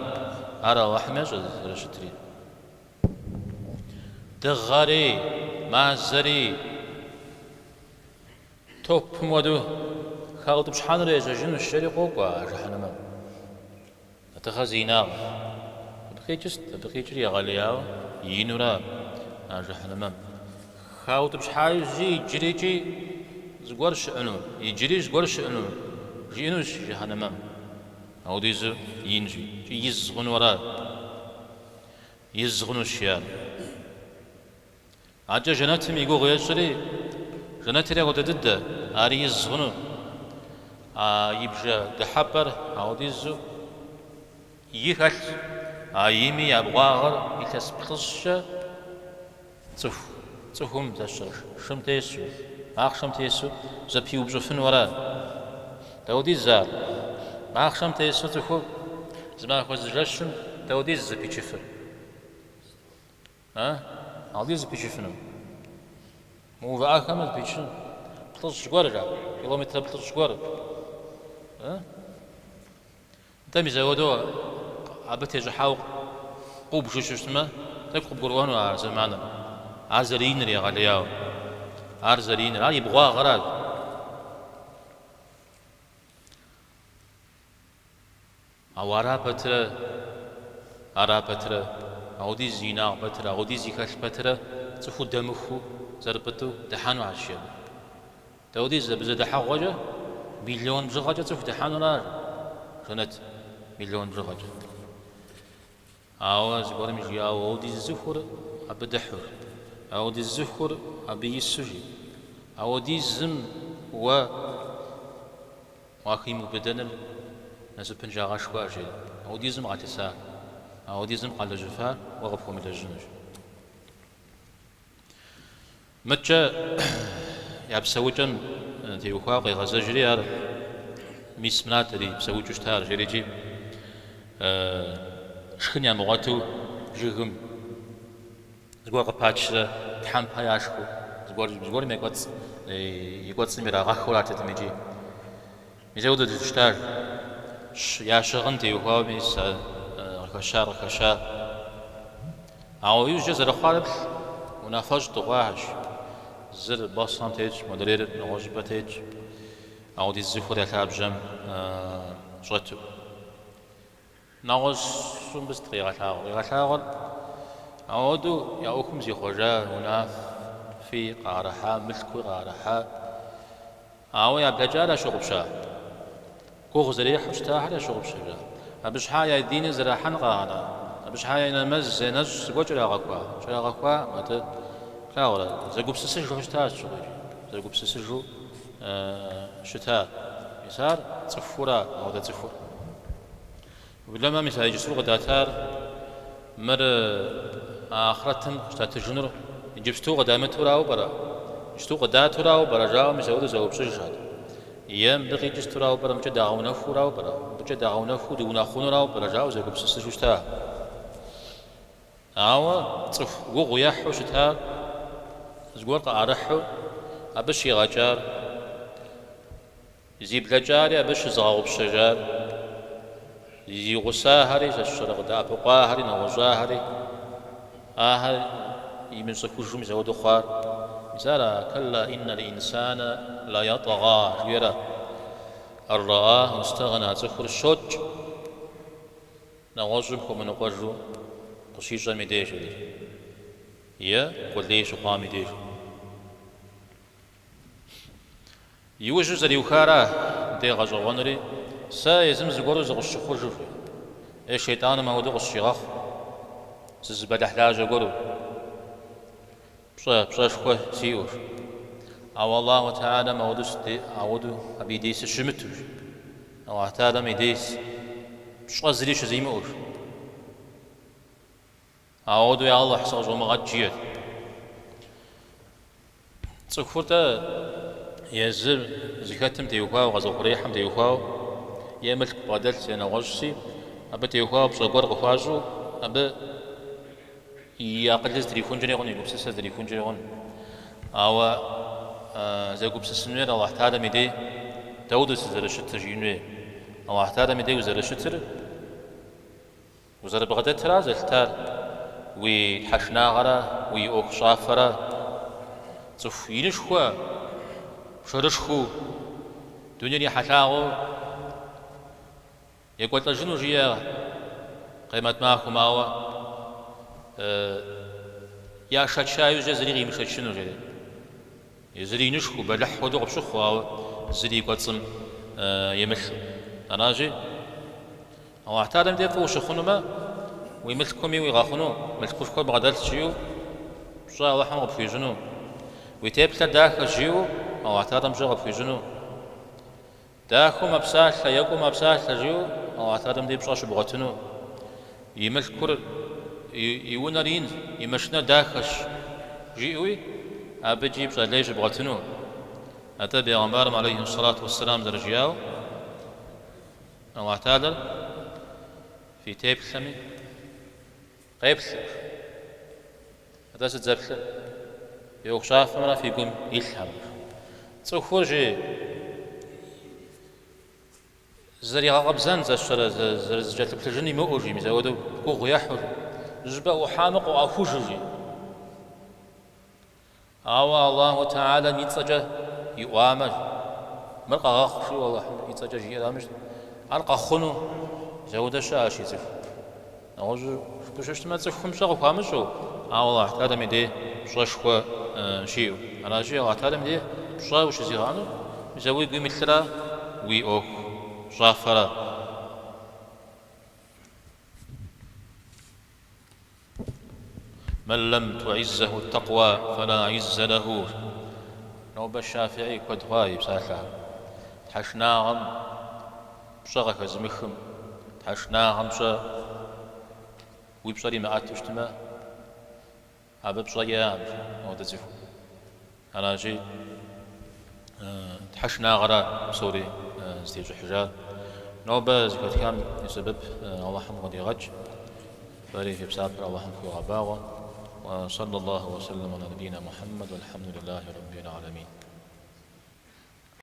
Ар Алыхьым ещӏэ зэрыщытри. Дыгъэри, мазэри. Топым хуэдэу хаутӏыпщхьэнурэ ежьэжынущ, жери къокӏуэ а жыхьэнэмэм. А дыгъэр зи инагъ. Абы къикӏыр сыт? Абы къикӏыр егъэлеяуэ инура а жыхьэнэмэм. Хаутӏыпщхьа иужьи иджырикӏи зыгуэр щыӏэну, иджыри зыгуэр щыӏэну жиӏэнущ жыхьэнэмэм. Ауэдизу инщи, икӏи из хъуну ара? Из хъунущ ар. Адэкӏэ жэнэтым и гугъу ещӏри, жэнэтри апхуэдэ дыдэ, ари из хъуну. А и бжэ дыхьэпӏэр ауэдизу и хэлъщ. А ими я бгъуагъыр илъэс плӏыщӏкӏэ цӏыху, цӏыхум лъэщыр шым тесу, махъшэм тесу зэпиупщӏыфыну ара? Дауэдиз ар? Махъшэм тесу цӏыхур зы махуэ зы жэщым дауэдиз зэпичыфыр? А? Ауэдиз зэпичыфыну? Мыувыӏэхэмэ зэпичын? Плӏыщӏ гуэр жа, километрэ плӏыщӏ гуэр. А? Нтӏэ мис апхуэдэу абы тещӏыхьауэ къыубжу щытмэ, тӏэкӏу къыбгурыӏуэну ар зэманыр. Ар зэрыиныр егъэлеяуэ. Ар зэрыиныр, ар и бгъуагъыращ. Ауэ ара пэтрэ, ара пэтрэ, ауэдиз и инагъ пэтрэ, ауэдиз и хэлъ пэтрэ цӏыхур дэмыхуу зэрыпӏытӏу дыхьэну ащи абы. Дауэдиз абы зэ дыхьэгъуэкӏэ миллион бжыгъэкӏэ цӏыху дыхьэнура жэнэт миллион бжыгъэкӏэ. Ауэ зыгуэрым жиӏауэ, ауэдиз цӏыхур абы дыхьу, ауэдиз цӏыхур абы ису жи. Ауэдизым уэ уахимыубыдэныр насыпыншагъэшхуэ жери. Ауэдизым къалъыса. Ауэдизым къалэжьыфар уэ къыпхуэмылэжьынущ. Мыткӏэ я псэукӏэм теухуауэ къегъэзэжри, ар мис мырат ди псэукӏэу щытар, жери икӏи шхын ямыгъуэту жыгым зыгуэр къыпачрэ тхьэмпэ яшхыу, зыгуэр, зыгуэрым и кӏуэцӏ, и кӏуэцӏым ирагъэхыу аратэкъым икӏи. Мис ауэдэу дыщытар, я щыгъын теухуауэ мис а къыхэщар къыхэщар. Ауэ иужькӏэ зэрыхъуар еплъ, унафэщӏ дыхъуахэщ. Зыр Басрэм тетщ, модрейр нэгъуэщӏыпӏэ тетщ, ауэдиз цӏыхур я лъабжьэм щӏэту. Нэгъуэщӏу мыбы сыт къигъэлъагъуэр? Къигъэлъагъуэр ауэдэу я ӏуэхум зихъуэжа, унафи къаӏэрыхьа, мылъкуи къаӏэрыхьа, ауэ я блэкӏар ящыгъупща? Гугъу зэрехьу щытахэр ящыгъупщэжа? Абы щхьа я диныр зэрахьэн къагъэна? Абы щхьа я нэмэз, я нэщӏ зыгуэр кӏэрагъэхуа? Кӏэрагъэхуакъым, атӏэ плъагъурэ, зэгупсысыжу щытащ щыгъуэкӏи, зэгупсысыжу щыта. Мис ар цӏыхура, ауэдэ цӏыхур. Уеблэмэ, мис а иджыпсту къыдатар мыр ахърэтым къыщытатыжынур иджыпсту къыдамытурауэ пӏэрэ? Иджыпсту къыдатурауэ пӏэрэ? Жаӏэу мис ауэдэу зэупщӏыжхэт. Е мыбы къикӏыр сытурауэ пӏэрэ? Мыбыкӏэ дагъэунэхурауэ пӏэрэ? Мыбыкӏэ дагъэунэхуу дыунэхъунурауэ пӏэрэ? Жаӏэу зэгупсысыжу щыта. Ауэ цӏыху гугъу ехьу щытар зыгуэр къыӏэрыхьу абы щигъэкӏар, зи блэкӏари абы щызыгъэгъупщэжар, зи гъусахэри, сэ сщӏэрэ къыдэӏэпыкъуахэри, нэгъуэщӏахэри, ахэр имыщӏыхужу мис ауэдэу хъуар. Мис ар а кэлла иннал инсанэ ла ятӏгъа жиӏэра. Ан рааху истэгъна цӏыхур щокӏ. Нэгъуэщӏым хуэмыныкъуэжу къыщищӏэм и деж жери. Е къулей щыхъуам и деж. Иужьу зэриухара дей гъэщӏэгъуэнри, сэ езым зыгуэру зыкъысщыхъужу, е шейтӏаным ауэдэу къысщигъэхъу, сызыбэлыхьлажьэ гуэру, пщӏэ, пщӏэшхуэ сиӏэу. Ауэ Аллаху Тэхьэлам ауэдэу сыде, ауэдэу абы и дей сыщымыту. Аллаху Тэхьэлам и дей пщӏэ зыри щызимыӏэу. Ауэдэу я Аллахь сыкъыщӏомыгъэкӏ жиӏэт. Цӏыхур-тӏэ езыр зыхэтым теухуауэ, къэзыухъуреихьым теухуауэ, е мылъку бгъэдэлъ, е нэгъуэщӏси, абы теухуауэ пщӏэ гуэр къыхуащӏу, абы и акъылыр зытрихункӏэри хъун, и гупсысэр зытрихункӏэри хъун. Ауэ зэгупсысын хуейр Аллахь Тэхьэлам и дей дауэдэу сызэрыщытыр жиӏэн хуей. Аллахь Тэхьэлам и дей узэрыщытыр Узэрыбгъэдэтыра зэлъытар уи тхьэшынагъэра, уи ӏуэхущӏафэра? Цӏыху инышхуэ, пшэрышхуэу, дунейр и хьэлъагъыу екӏуэлӏэжыну жиӏэ къемэт махуэм, ауэ яшэча иужькӏэ зыри къимышэчыну, жери. Езыр инышхуэу, бэлыхь хуэдэу къыпщыхъуу, ауэ зыри и кӏуэцӏым имылъу. Аращи, Аллахь Тэхьэлам дей фӏы ущыхъунумэ, уи мылъкуми уигъэхъуну, мылъкушхуэ бгъэдэлъщ жиӏэу, пщӏэ Аллахьым къыпхуищӏыну, уи теплъэр дахэщ жиӏэу, Аллахь Тэхьэлам пщӏэ къыпхуищӏыну, дахэу мэпсалъэ, екӏуу мэпсалъэ жиӏэу, Аллахь Тэхьэлам дей пщӏэ щыбгъуэтыну, и мылъкур, и унэр инщ, и машинэр дахэщ жиӏэуи, абыкӏи пщӏэ лей щыбгъуэтыну. Атӏэ бегъымбарым алейхи сэлату уэсселам зэрыжиӏауэ, Аллахь Тэхьэлэр фи теплъэми къеплъыр. Атӏэ сыт зэплъыр? Фи ӏуэхущӏафэмрэ фи гум илъхэмрэ. Цӏыхур жи зэригъэкъэбзэн сэ сщӏэрэ зэрызыкӏэлъыплъыжын имыӏэу жи, мис ауэдэу гугъу ехьу жи. Зыщӏыпӏэ ӏухьамэ къоӏэхужу жи. Ауэ Аллаху Тэхьэлам и цӏэкӏэ иӏуамэ, мыр къэгъэхъу жиӏэу Аллахьым и цӏэкӏэ жиӏэрамэ, ар къэхъуну мис ауэдэ щыӏэщ и цӏыху. Нэгъуэщӏу жыпӏэу щытмэ, цӏыхум пщӏэ къыхуамыщӏу, ауэ Аллахь Тэхьэлам и дей пщӏэшхуэ щиӏэу. Аращи, Аллахь Тэхьэлам и дей пщӏэ ущызигъэӏэну, мис а уи гум илъра уи ӏуэхущӏафэра. Мэн лэм туӏиззэху ттакъуа фэла иззэ лэху. Нобэ Шафиӏи куэд хъуа и псалъэхэр. Тхьэшынагъэм пщӏэ къыхэзымыхым, тхьэшынагъэм пщӏэ. Уи пщӏэр имыӏэту щытмэ, абы пщӏэ иӏэкъым апхуэдэ цӏыхум. Аращи, тхьэшынагъэра псори зытещӏыхьыжар. Нобэ зэхэтхам и сэбэп Алыхьым къыдигъэкӏ. Фэри фи псапэр Алыхьым фхуигъэбагъуэ. Уэ саллаллаху уэ саллам аля набийна Мухьэммэд, уэлхьэмдулиллахи раббил аламин.